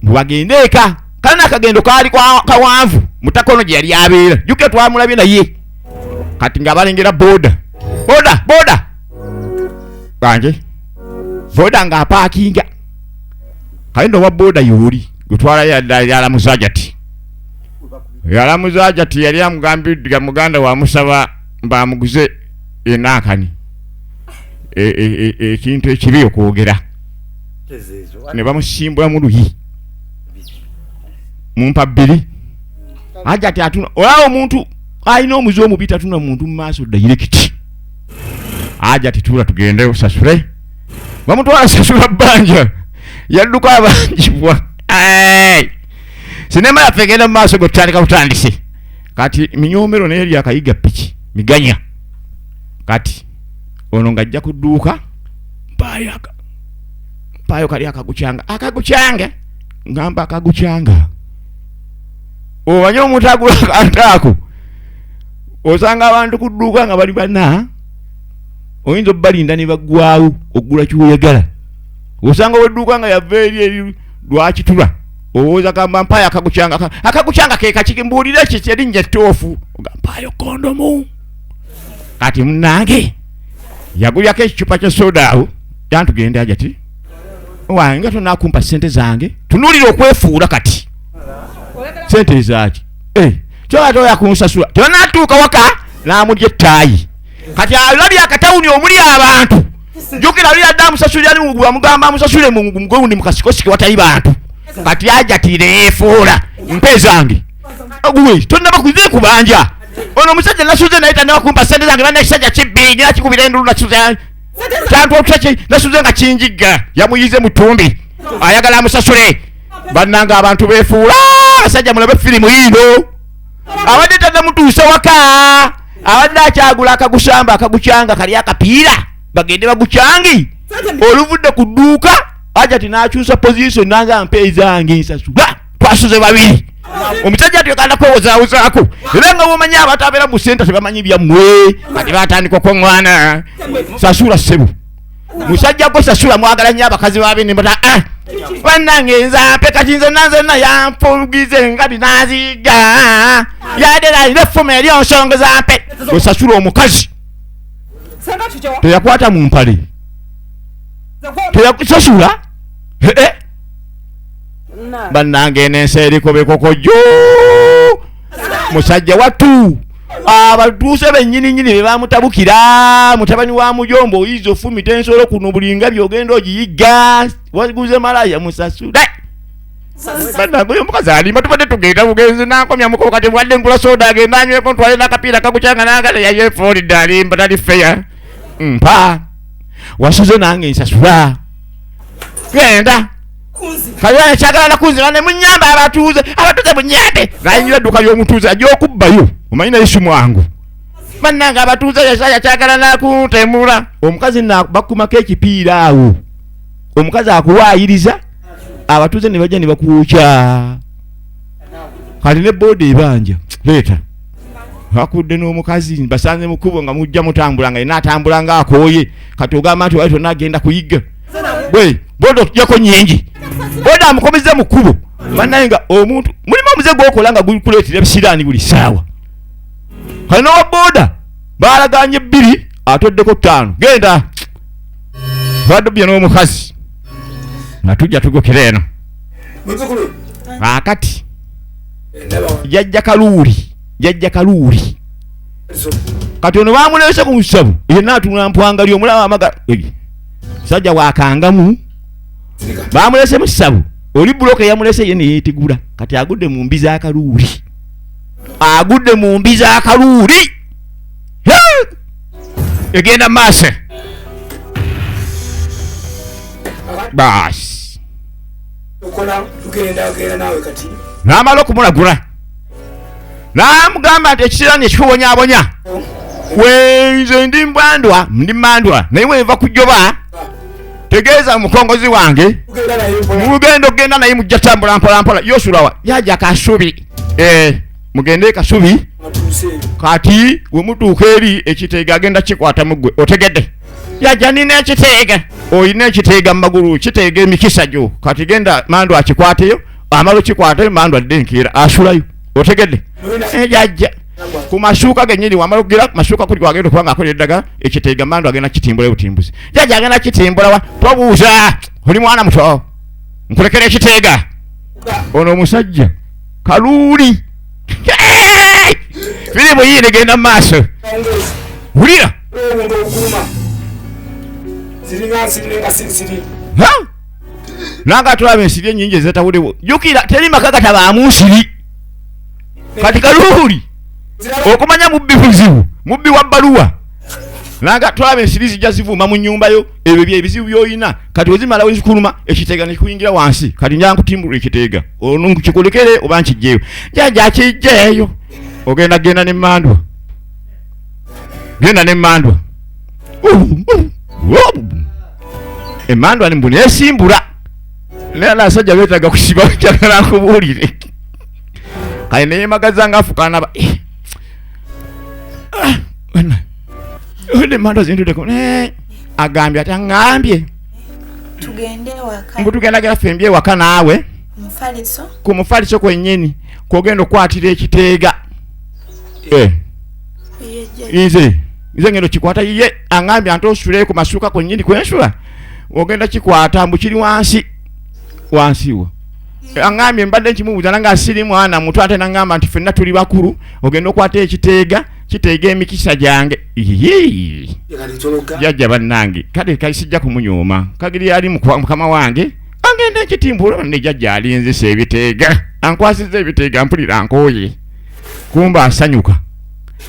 Speaker 1: mbu bagende eka. Kale n'akagendo kaali kawanvu mutaka ono gye yali abeera. Jjukira twamulabye naye. Kati nga balengera boda. Boda, boda. Bange. Boda ng'apaakinga. Kale nno owa boda y'oli gwe yalamuza Hajati. Yalamuza Hajati yali amugambidde muganda wamusaba mbamuguze enankani. Ekintu ekibi okwogera. Ne bamusimbula mu luyi. Mumpa bbiri. Hajati atuna. Olaba omuntu alina omuze omubi tatuna muntu mu maaso direct. Hajati tuula tugende osasule. Bamutwala sasula bbanja. Yadduka abanjibwa. Sinema yaffe egenda mu maaso gwe tutandika butandisi. Kati minyomero naye eri akayiga piki miganya. Kati ono ng'ajja ku dduuka mpaayo kali akagucyanga. Akagucyanga ngamba akagucyanga. Omanyi omuntu agula akantu ako osanga abantu ku dduuka nga bali bana, oyinza obbalinda ne baggwawo okugula ky'oyagala. Osanga ow'edduuka nga yava eri eri lwakitula owooza gamba mpaayo akagucyanga. Akagucyanga ke kaki mbuulira ki erinnya ettoofu. Ogamba mpaayo kondomu. Kati munnange yagulyako ekicupa kya soda awo yantugenda Hajati wange nga tonakumpa ssente zange. Tunuulira okwefuula kati ssente ezaaki kyoba toya kunsasula. Tebanatuuka waka n'amulya ettaayi. Kati alabye akatawuni omuli abantu. Jjukira luli adde amusasulira amugamba amusasule mu mugundi mu kasikosiki watali bantu. Kati Hajati neyeefuula mpe zange. Gwe tonnaba kuze kubanja. Ono omusajja nasuze naye tannaba kumpa ssente zange. Banna ekisajja kibbi ngira kikubira endulu nasuze. Kyantu okutya nasuze nga kinjigga. Yamuyize mu ttumbi. Ayagala amusasule. Bannange abantu beefuula. Abasajja mulabe firimu yiino. Abadde tannamutuusa waka. Abadde akyagula akagusamba akagucyanga kali akapiira. Bagende bagucyange. Oluvudde ku dduuka Hajati n'akyusa position n'agamba mpe ezange nsasula. Twasuze babiri. Omusajja atyo kwewozaawuzaako. Era nga bw'omanyi abantu abeera mu ssente tebamanyi byammwe. Kati batandika okwoŋŋwana. Sasula ssebo. Musajja gwe sasula mwagala nnyo abakazi ba bene mbata bannange nze ampe kati nze nanze yanfugize nga binaziga. Yadde alina effumu eri onsonga zampe. Osasula omukazi. Teyakwata mu mpale. Teyakusasula. Bannange n'ensi eriko bekokojjo. Musajja wattu. Abatuuse bennyini nnyini be bamutabukira. Mutabani wa mujombo oyiza ofumita ensolo kuno buli nga by'ogenda ogiyigga. Waguze malaya musasule. Bannange oyo omukazi alimba tubadde tugenda bugenzi n'ankomya muko kati bwadde ngula soda agenda anyweko ntwale n'akapiira kagucyanga n'agala yayeefuulidde alimba tali feya. Mpa. Wasuze nange nsasula. Genda. Kale kyagala nakunzira ne munyamba abatuuze. Abatuuze munyambe. Nayingira edduuka ly'omutuuze ajja okubbayo. Omanyi naye si mwangu. Bannange abatuuze Yesaya kyagala nakuntemula. Omukazi bakumako ekipiira awo. Omukazi akuwaayiriza abatuuze ne bajja ne bakwokya. Kati ne booda ebanja. Leeta. Bakudde n'omukazi basanze mu kkubo nga mujja mutambula nga yenna atambula ng'akooye. Kati ogamba nti wali tonnagenda kuyigga. Bwe booda otuggyako nnyingi. Booda amukomezza mu kkubo. Bannaye nga omuntu mulimu omuze gw'okola nga gukuleetera ebisiraani buli ssaawa. Kale n'owa booda baalagaanye bbiri atoddeko ttaano. Genda. Badubye n'omukazi. Nga tujja tugokera eno. Kaakati jjajja Kaluuli, jjajja Kaluuli. Kati ono baamuleese ku ssabo yenna atunula mpwanga ly'omulaba amaga. Musajja wakangamu. Baamuleese mu ssabo. Oli buloka yamulese ye ne yeetegula. Kati agudde mu mbi za Kaluuli. Agudde mu mbi za Kaluuli. Egenda maaso. Baasi.
Speaker 2: Tukola tugenda genda naawe kati.
Speaker 1: N'amala okumulagula n'amugamba nti ekisiraani ekikubonyabonya wenze ndi mbwandwa ndi mandwa naye wenva kujoba tegeeza omukongozi wange
Speaker 2: Tugenda naye mpola.
Speaker 1: mugenda okugenda naye mujja tambula mpola mpola yosulawa yaja Kasubi mugende Kasubi
Speaker 2: Atuuse.
Speaker 1: kati wemutuuka eri ekiteega agenda kikwata muggwe otegedde yaja nina ekiteega olina ekiteega mu magulu kiteega emikisa gyo kati genda mandu akikwateyo amala okikwatayo mandu adde enkeera asulayo otegedde jajja ku masuuka gennyini wamala okugira ku masuuka kuli kwagenda okuba nga akola eddagala ekiteega mandu agenda kitimbula butimbuzi jajja agenda kitimbula wa tobuuza oli mwana muto nkulekera ekiteega ono omusajja kaluuli firimu yiine genda mu maaso
Speaker 2: Ongezi.
Speaker 1: wulira
Speaker 2: Obuntu obuguluma. Ziringa nsiri nenga si nsiri.
Speaker 1: Ha? Nanga tulaba ensiri ennyingi ezetawuliwo jjukira teri maka gatabaamu nsiri kati kaluuli
Speaker 2: Ziraba
Speaker 1: okumanya mubbi buzibu mubbi wa bbaluwa nanga tulaba ensiri zijja zivuuma mu nnyumba yo ebyo bye ebizibu by'olina kati wezimala wezikuluma ekiteega nekikuyingira wansi kati nja nkutimbula ekiteega ono nkikulekere oba nkijjeeyo jajja kijjeeyo ogenda genda n'emmandwa genda n'emmandwa emmandwa mbu neesimbula naye abasajja beetaaga kusiba njagala nkubuulire kale neyemagaza nga afukaana ba emmandwa zintuddeko agambye ati aŋŋambye
Speaker 5: Tugende ewaka.
Speaker 1: mbu tugendagera ffembi ewaka naawe
Speaker 5: Mufaliso.
Speaker 1: ku mufaliso kwennyini kwogenda okukwatira ekiteega
Speaker 5: Ye
Speaker 1: nze ngenda okikwata ye aŋŋambye ante osule ku masuuka kwennyini kwensula ogenda kikwata mbu kiri wansi wansi wo aŋŋambye mbadde nkimubuuza nanga siri mwana muto ate naŋŋamba nti ffenna tuli bakulu ogenda okwata ekiteega kiteega emikisa gyange Iyii.
Speaker 2: kati tologa.
Speaker 1: Jjajja bannange kale kali sijja kumunyooma kagiri ali mukama wange agenda ekitimbula ne jjajja alinzisa ebiteega ankwasizza ebiteega mpulira nkooye kumba asanyuka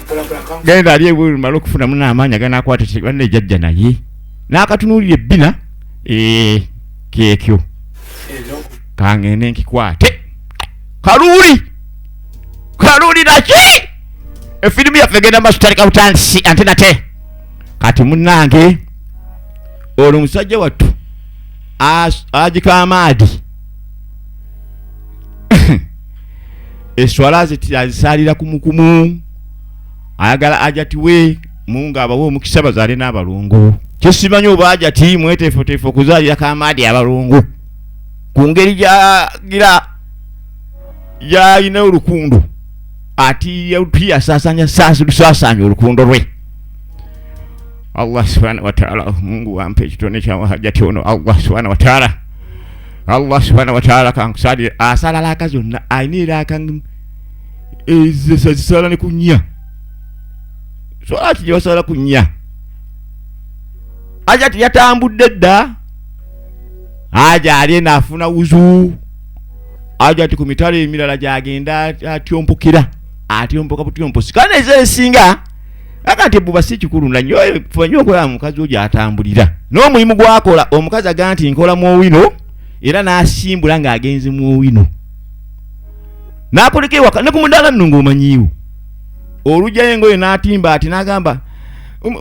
Speaker 2: Mpola mpola kangu.
Speaker 1: genda ali ebweru male okufunamu n'amaanyi aganakwata ekiteega banne jjajja naye n'akatunuulira ebbina keekyo
Speaker 2: Eno.
Speaker 1: kangende nkikwate kaluuli kaluuli naki efirimu yaffe egenda maaso tutandika butandisi ante nate kati munnange olwo omusajja wattu agikamaadi eswala azisaalira kumukumu ayagala ajatiwe mungu abawe omukisa bazaale n'abalongo kyesimanyi oba ajati mweteefuteefu okuzaalira kamaadi abalongo ku ngeri gyagira gyalina olukundo ati yasaasaanya lusaasaanya olukundo lwe Allah subhanahu wa ta'ala Mungu wampe ekitone kya hajati ono Allah subhanahu wa ta'ala Allah subhanahu wa ta'ala kankusalire asala laaka zonna alina eraaka ezisala ne ku nnya swala ki gye basala ku nnya hajati yatambudde dda aja ali eno afuna wuzu aja ti ku mitalo emirala gyagenda atyompokera atyompoka butyomposi kandi ezesinga aga nti ebbuba si kikulu na nnyo fuba nnyo okulaba mukazi wo gy'atambulira n'omulimu gwakola omukazi aga nti nkola mwowino era n'asimbula ng'agenze mwowino n'akoleka ewaka ne ku mudaala nno ng'omanyiiwo olugyayo engoye n'atimba ati n'agamba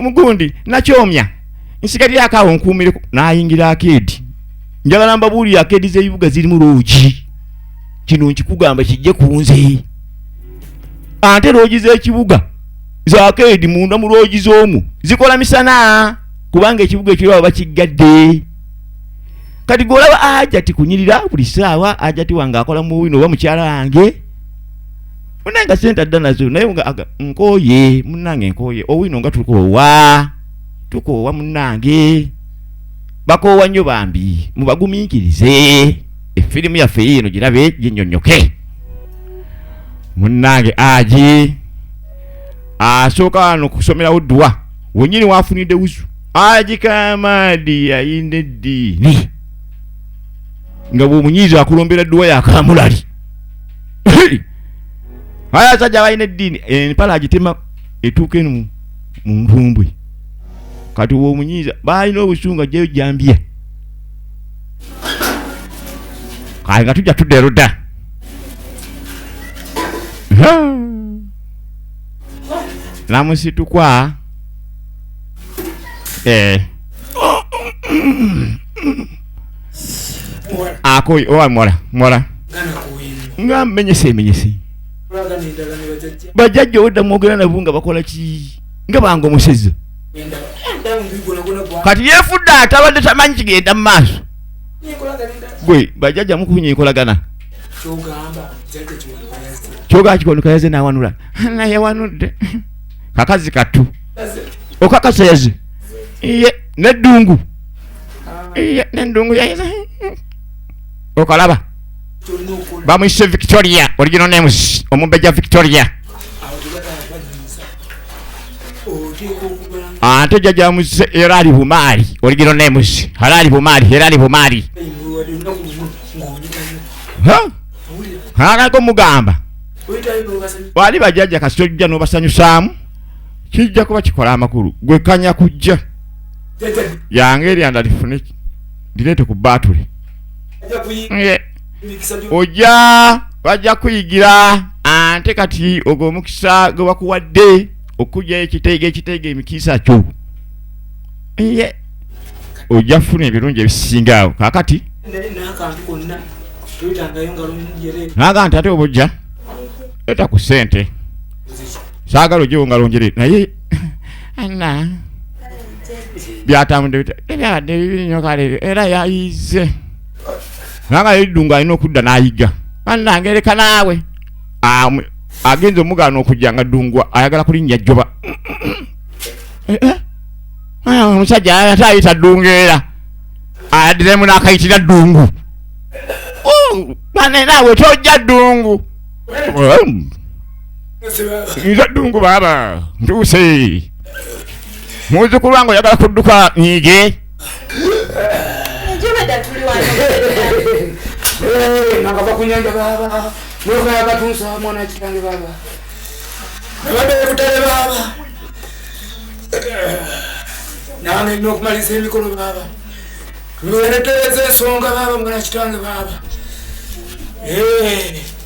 Speaker 1: mugundi nakyomya nsigalirako awo nkuumireko n'ayingira akeedi njagala mbabuulire akeedi z'ebibuga zirimu loogi kino nkikugamba kijje ku nze ate loogi z'ekibuga zakeedi munda mu loogi z'omwo zikola misana kubanga ekibuga ekirwabo bakiggadde kati gw'olaba aja tikunyirira buli ssaawa aja ti wange akola mu wino oba mukyala wange munnange sente adda nazo naye nga nkooye munnange nkooye owino nga tukoowa tukoowa munnange bakoowa nnyo bambi mubagumiikirize efirimu yaffe yiino girabe ginnyonnyoke munnange aji asooka wano kusomerawo dduwa wennyini wafunidde wuzu aji kamaadi yayina eddiini nga bw'omunyiiza akulombera dduwa yakamulali aya abasajja balina eddiini empala agitema etuuka eno mu ntumbwe kati bw'omunyiiza balina obusungu ajjayo jambiya Kale nga tujja tudda erudda. Namusitukwa. Ako owa mola mola. Nga menyese menyese. Bajjajja odda mwogera nabo nga bakola ki? Nga banga omusezi. Kati yefudde atabadde tamanyi kigenda mu maaso. Gwe bajjajja mukufunye enkolagana. Kyogamba Kiwanuka yaze n'awanula. Naye wanudde. Kakazi kattu. Okakasa yaze. Iye n'eddungu. Iye n'eddungu yaze. Okalaba. Bamuyise Victoria, original names, omumbejja Victoria. Ate jjajja muzise Herali Bumaali, original names, Herali Bumaali, Herali Bumaali. Ha? Mugamba. Wali bajjajja kasita ojja n'obasanyusaamu, kijja kuba kikola amakulu. Gwe kanya kujja. Yange eryanda lifune lireete ku bbaatule. Ojja bajja kuyigira ante kati ogwo omukisa gwe bakuwadde okujja ekiteega ekiteega emikisa kyo. Iye ojja kufuna ebirungi ebisinga awo. Kaakati naga nti ate obujja leeta ku ssente. Saagala ojjewo ngalo njere naye anna byatambudde bitya? Ebyabadde bibi nnyo kale era yayize. Nanga eddungu alina okudda n'ayiga. Bannange leka naawe. Agenze omugaana okujja nga ddungu ayagala kulinnya jjoba. Omusajja ate ayita ddungu era. Addiremu n'akayitira ddungu. Banne naawe tojja ddungu. Nze ddungu baaba ntuuse. Muzzukulu wange oyagala kudduka nyiige.
Speaker 2: Nakava ku nnyanja baaba. Muloka yakatunsa mwana kitange baaba. Nabadde butale baaba. Nange nina okumaliriza emikolo baaba. Tuweretereza ensonga baaba mwana kitange baaba.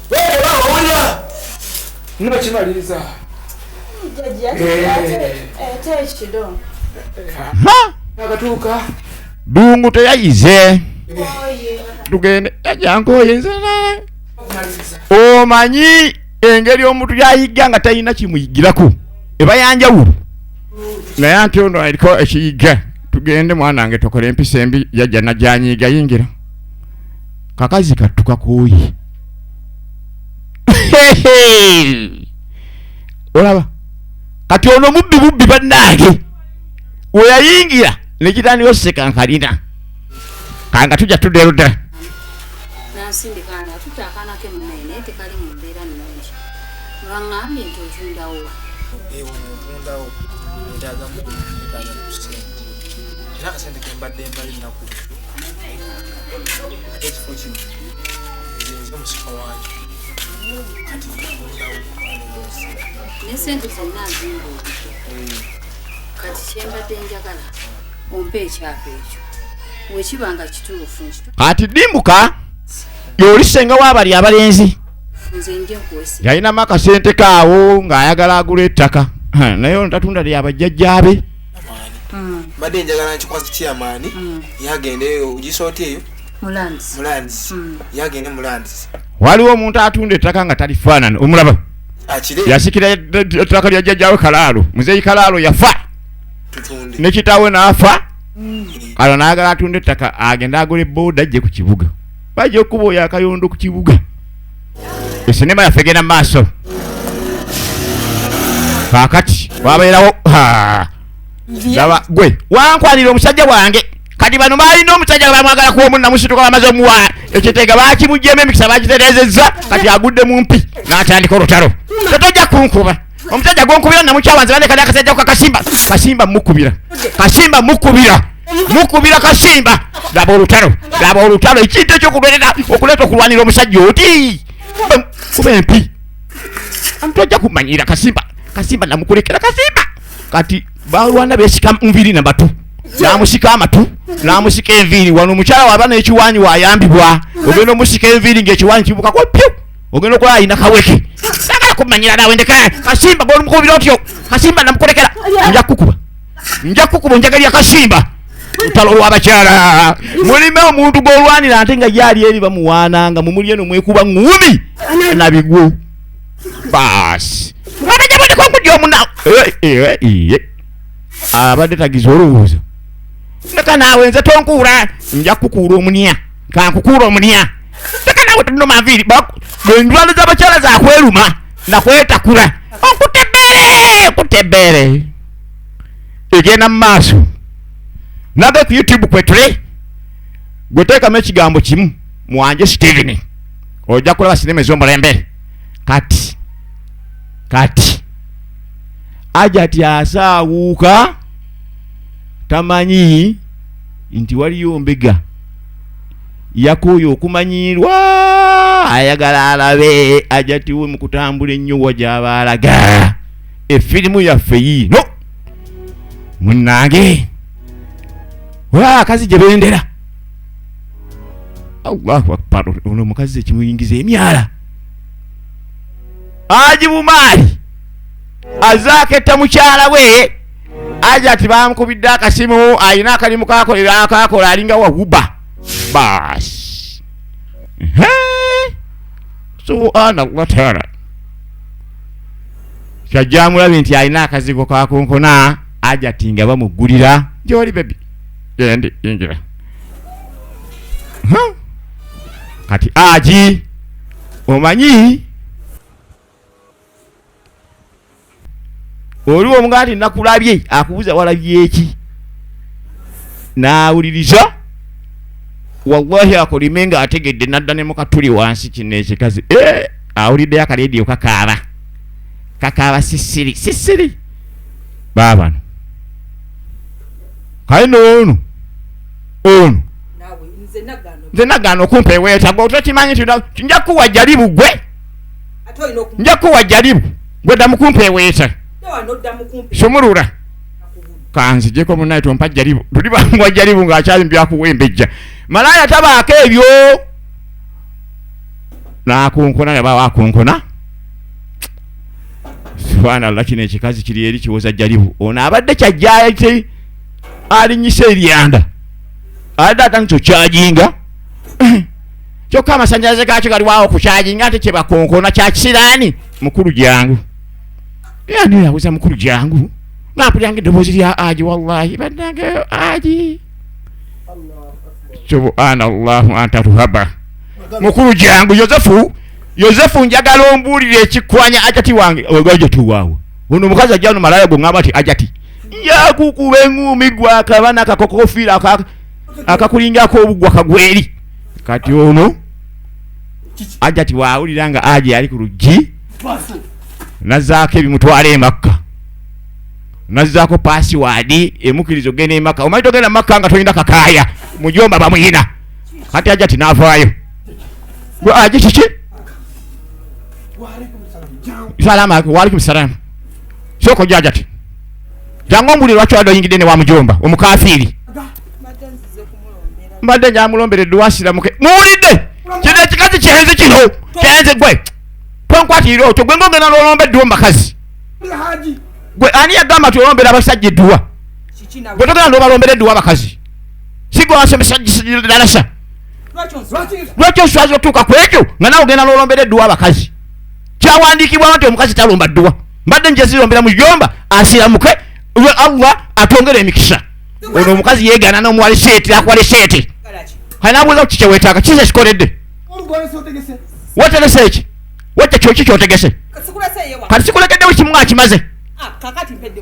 Speaker 2: Baaba owulira? Nina kimaliriza. Nakatuuka.
Speaker 1: Ddungu teyayize. Tugende jankoye nze. Omanyi engeri omuntu yayiga nga talina kimuyigirako eba yanjawulo. Naye ate ono aliko ekiyiga. Tugende mwana wange tokole empisa embi yajja najjanyiiga yingira. Kakazi kattu kakooye. Olaba kati ono mubbi bubbi bannange. We yayingira nekitandika oseka nkalina. Kanga tujja tudda erudda.
Speaker 4: Nansindika atutte akaana ke munnaye naye tekali mu mbeera nnungi. Baŋŋambye nti otundawo wa?
Speaker 6: Ntundawo neetaagamu neetaaga ku ssente. Era akasente ke mbadde mbala ennaku ate ekifo kino nze nze omusika waakyo kati ntundawo.
Speaker 4: Ne ssente zonna nzimbuulidde. Kati kye mbadde njagala ompe ekyapa ekyo. Wekiba nga kituufu.
Speaker 1: Kati dimbuka yoli ssenga w'abali abalenzi.
Speaker 4: Nze nje nkuwesiga.
Speaker 1: Yalinamu akasente kaawo ng'ayagala agula ettaka. Naye ono tatunda lya bajjajjaabe.
Speaker 6: Mbadde njagala nkikwasa chairman yagende ogisooti eyo
Speaker 4: Mulanzi.
Speaker 6: Mulanzi. Yagende Mulanzi.
Speaker 1: Waliwo omuntu atunda ettaka nga talifaanana omulaba.
Speaker 6: Akire.
Speaker 1: Yasikira ettaka lya jjajjaawe Kalaalo. Muzeeyi Kalaalo yafa.
Speaker 6: Tutunde.
Speaker 1: Ne kitaawe n'afa. Kalo n'ayagala atunda ettaka agende agule booda ajje ku kibuga. Bajja okuba oyo akayondo ku kibuga. Esinema yaffe egenda mu maaso. Kaakati wabeerawo laba gwe wankwanira omusajja wange. Kati bano baalina omusajja nga bamwagala kuwa omunnamusituka bamaze omuwa ekiteega bakimuggyeemu emikisa bakitereezezza kati agudde mu mpi n'atandika olutalo. Tetojja kunkuba. Omusajja gwonkubira namukyawa nze bane akasajja ko kasimba. Kasimba mukubira. Kasimba mukubira. Mukubira kasimba. Laba olutalo. Laba olutalo ekintu ekyokulwerera okuleeta okulwanira omusajja oti. Kuba empi. Tojja kumanyira kasimba. Kasimba namukulekera kasimba. Kati balwana beesika nviiri na batu. N'amusika amatu, n'amusika enviiri. Wano omukyala waba n'ekiwanyi wayambibwa, ogenda omusika enviiri ng'ekiwanyi kibukako pyu, ogenda okulaba alina kaweke. Sagala kumanyira nawe, ndeka kasimba gw'olumukubira otyo. Kasimba namukulekera, nja kukuba, nja kukuba, njagalya kasimba. Lutalo lw'abakyala mulime omuntu gw'olwanira ate nga gyali eri bamuwaananga mumuli eno mwekuba ŋŋumi nabigwo baasi abajaboneka okujja omuna abadde tagiza olowooza ndeka naawe nze tonkuula, nja kukuula omunya, kankukuula omunya, ndeka naawe tonoma nviiri. Endwalo z'abakyala zakweruma nakwetakula, okutebere okutebere egenda mu maaso. Nage ku YouTube kwetule gweteekamu ekigambo kimu Mwanje Steven, ojja kulaba sinema ez'omulembe. Kati kati Ajati asaawuuka, tamanyi nti waliyo mbega yakooye okumanyiirwa, ayagala alabe Ajati we mu kutambula ennyo wa gy'aba alaga. Efirimu yaffe yiino munnange, olaba akazi gye bendera. Allahu akbar, ono omukazi ekimuyingiza emyala Haji Bumaali azaaketta mukyala we Ajati bamukubidde akasimu, alina akalimu kakolera akakola alinga wahuba baasi. Subhanallah taala, kyajja amulabe nti alina akazigo kakonkona. Ajati nga bamuggulira, gyoli bebi, gyendi yingira. Kati Aji omanyi oliwo omugaa nti nakulabye, akubuuza walabye eki, n'awuliriza wallahi akolime nga ategedde, nadda ne mukatuli wansi. Kino ekikazi awuliddeyo akalediyo kakaaba kakaaba sisiri sisiri baabano kale noono ono nze nagaana okumpa eweeta gwe otokimanyi nti nja kuwa jalibu gwe, nja kuwa jalibu gwe ddamu kumpa eweeta sumulula kanzijeko munaye tompa jalibu tuli bangwa jalibu ng'akyali mbyakuwembejja malaaya tabaako ebyo n'akunkona yaba akunkona. Subhanallah, kino ekikazi kiri eri kiwoza jalibu. Ono abadde kyajjayo te alinyisa eryanda adde atandise okyajinga, kyokka amasanyalaze gaakyo galiwawo okukyajinga ate kyebakonkona kya kisiraani. Mukulu jangu, yani yabuza mukulu jangu, nga mpulira eddoboozi lya Aji. Wallahi bannange Aji, subhanallahu anta tuhaba. Mukulu jangu, Yosefu, Yosefu, njagala ombuulire ekikwanya Ajati wange. Ajati waawe ono omukazi ajja no malaya gwe ŋŋamba nti Ajati njakukuba eŋŋumi gwe akabana akakokofiira akakulingako obugwa kagweri. Kati ono Ajati waawulira nga Aji ali ku luggi, nazzaako ebimutwala emakka, nazzaako password emukiriza ogenda emakka. Omanyi togenda makka nga tolina kakaaya mujomba bamuyina. Kati Ajati n'avaayo. Gwe Aji kiki? Salama walikum salam. Soko ojja Ajati, jangu ombulire lwaki wadde oyingidde ne wa mujomba omukafiiri. Mbadde njamulombera edduwa siramuke. Muwulidde kino ekikazi kyenzi, kino kyenzi. Gwe tonkwatirira otyo gwe ng'ogenda n'olomba edduwa mu bakazi. Gwe ani yagamba nti olombera abasajja edduwa? Gwe togenda n'obalombera edduwa abakazi, si gwe wasomesa dalasa? Lwaki oswaza otuuka ku ekyo nga nawe ogenda n'olombera edduwa abakazi? Kyawandiikibwawo nti omukazi talomba dduwa. Mbadde nje zirombera mujomba asiramuke, lwe Allah atongere emikisa. Ono omukazi yeegaana n'omuwa liseeti, akuwa liseeti kale nabuuza ki kyeweetaaga kize kikoledde wategese eki wajja kyoki kyotegese kati sikulekedde buli kimu akimaze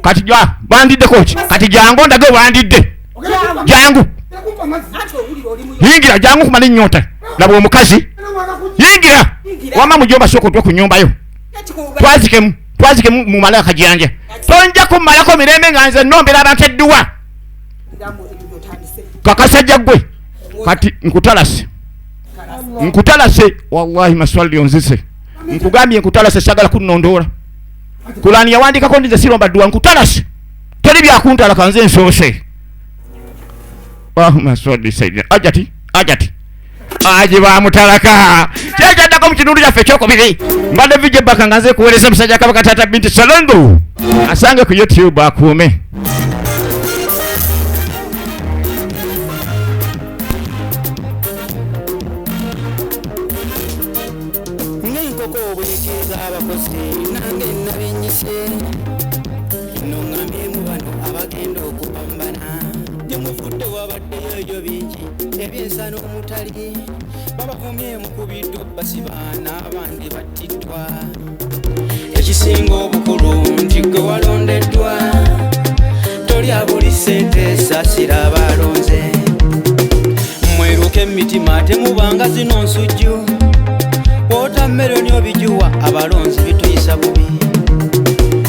Speaker 1: kati ja bandiddeko ki kati jangu ondage wandidde jangu yingira jangu kumala ennyonta laba omukazi yingira wama mujomba sooka otwe ku nnyumba yo twazikemu twazikemu mumale akajanja tonja kumalako mirembe nga nze nnombera abantu edduwa kakasajja gwe kati nkutalase nkutalase wallahi maswali onzise nkugambye nkutalase sagala kunnondoola kulani yawandikako ndize siromba dduwa nkutalase teri byakuntala kanze nsoose. Allahumma salli sayyidina ajati ajati aje bamutalaka kyekyaddako mu kitundu kyaffe ekyokubiri. Mbadde vijje baka nga nze kuweereza musajja Kabaka Taata Binti Salongo, asange ku YouTube akuume.
Speaker 7: Ng'enkoko obwekeeza abakozi nange nabinyise noŋŋambyemu bano abagenda okupambana gye muvudde wabaddeyo ebyo bingi ebyensano omutali babavumye mukubiddwa basiba n'abandi battiddwa. Ekisinga obukulu nti gwe walondeddwa tolya buli ssente saasira abalonze. Mweruka emitima temubanga zino nsujju wotameroni obijuwa abalonzi bituyisa bubi.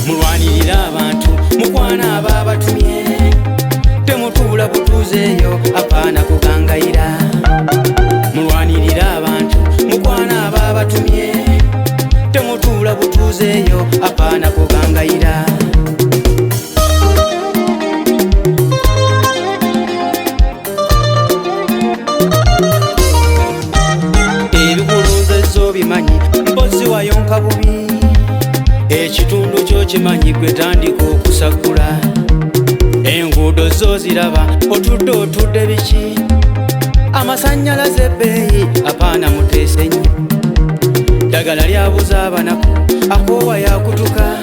Speaker 7: Mulwanirire abantu mukwana ababatumye temutuula butuuzeeyo apaana kugangayira. Mulwanirire abantu mukwana ababatumye temutuula butuuzeeyo apaana kugangayira. Ebikulonzezo bimanyi mpozi wayonka bubi ekitundu kyo kimanyi gwe tandika okusakula. Enguudo zo ziraba otudde otudde biki amasannyalaze ebbeeyi apaana muteese nnyo. Ddagala lyabuza abanaku akoowa yakutuka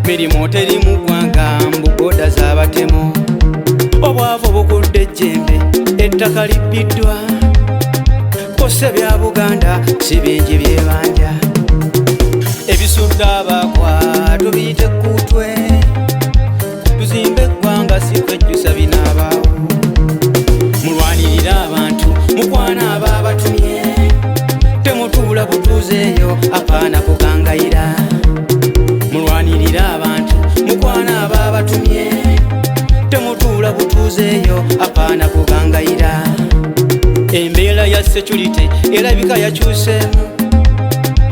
Speaker 7: mirimu teri mu ggwanga mbugoda z'abatemu. Obwavu bukudde ejjembe ettaka libbiddwa kose bya Buganda si bingi byebanja. Ebisudde abaakwa tubiyite kutwe tuzimbe eggwanga si kwejjusa binaabaawo. Mulwanirire abantu mukwana ababatumye temutuula butuuzeeyo apaana kugangayira. Mulwanirire abantu mukwana ababatumye temutuula butuuzeeyo apaana kugangayira. Embeera ya security erabika yakyuseemu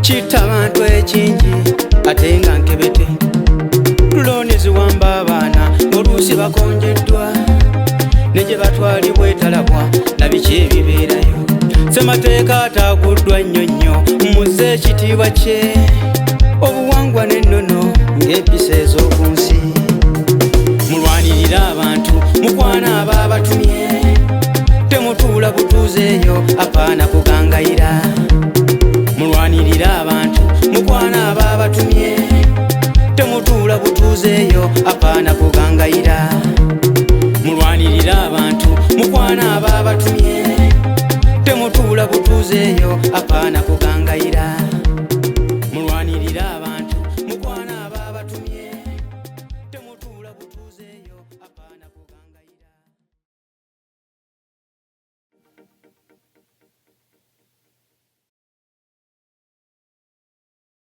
Speaker 7: kitta abantu ekingi ate nga nkebete. Looni ziwamba abaana oluusi bakonjeddwa ne gye batwalibwa etalabwa na biki ebibeerayo. Ssemateeka ataaguddwa nnyo nnyo muzze ekitiibwa kye obuwangwa n'ennono ng'empisa ez'oku nsi. Mulwanirire abantu mukwana ababatumye temutuula butuuzeeyo apaana kugangayira. Mulwanirire abantu mukwana ababatumye temutuula butuuzeeyo apaana kugangayira. Mulwanirire abantu mukwana ababatumye temutuula butuuzeeyo apaana kugangayira.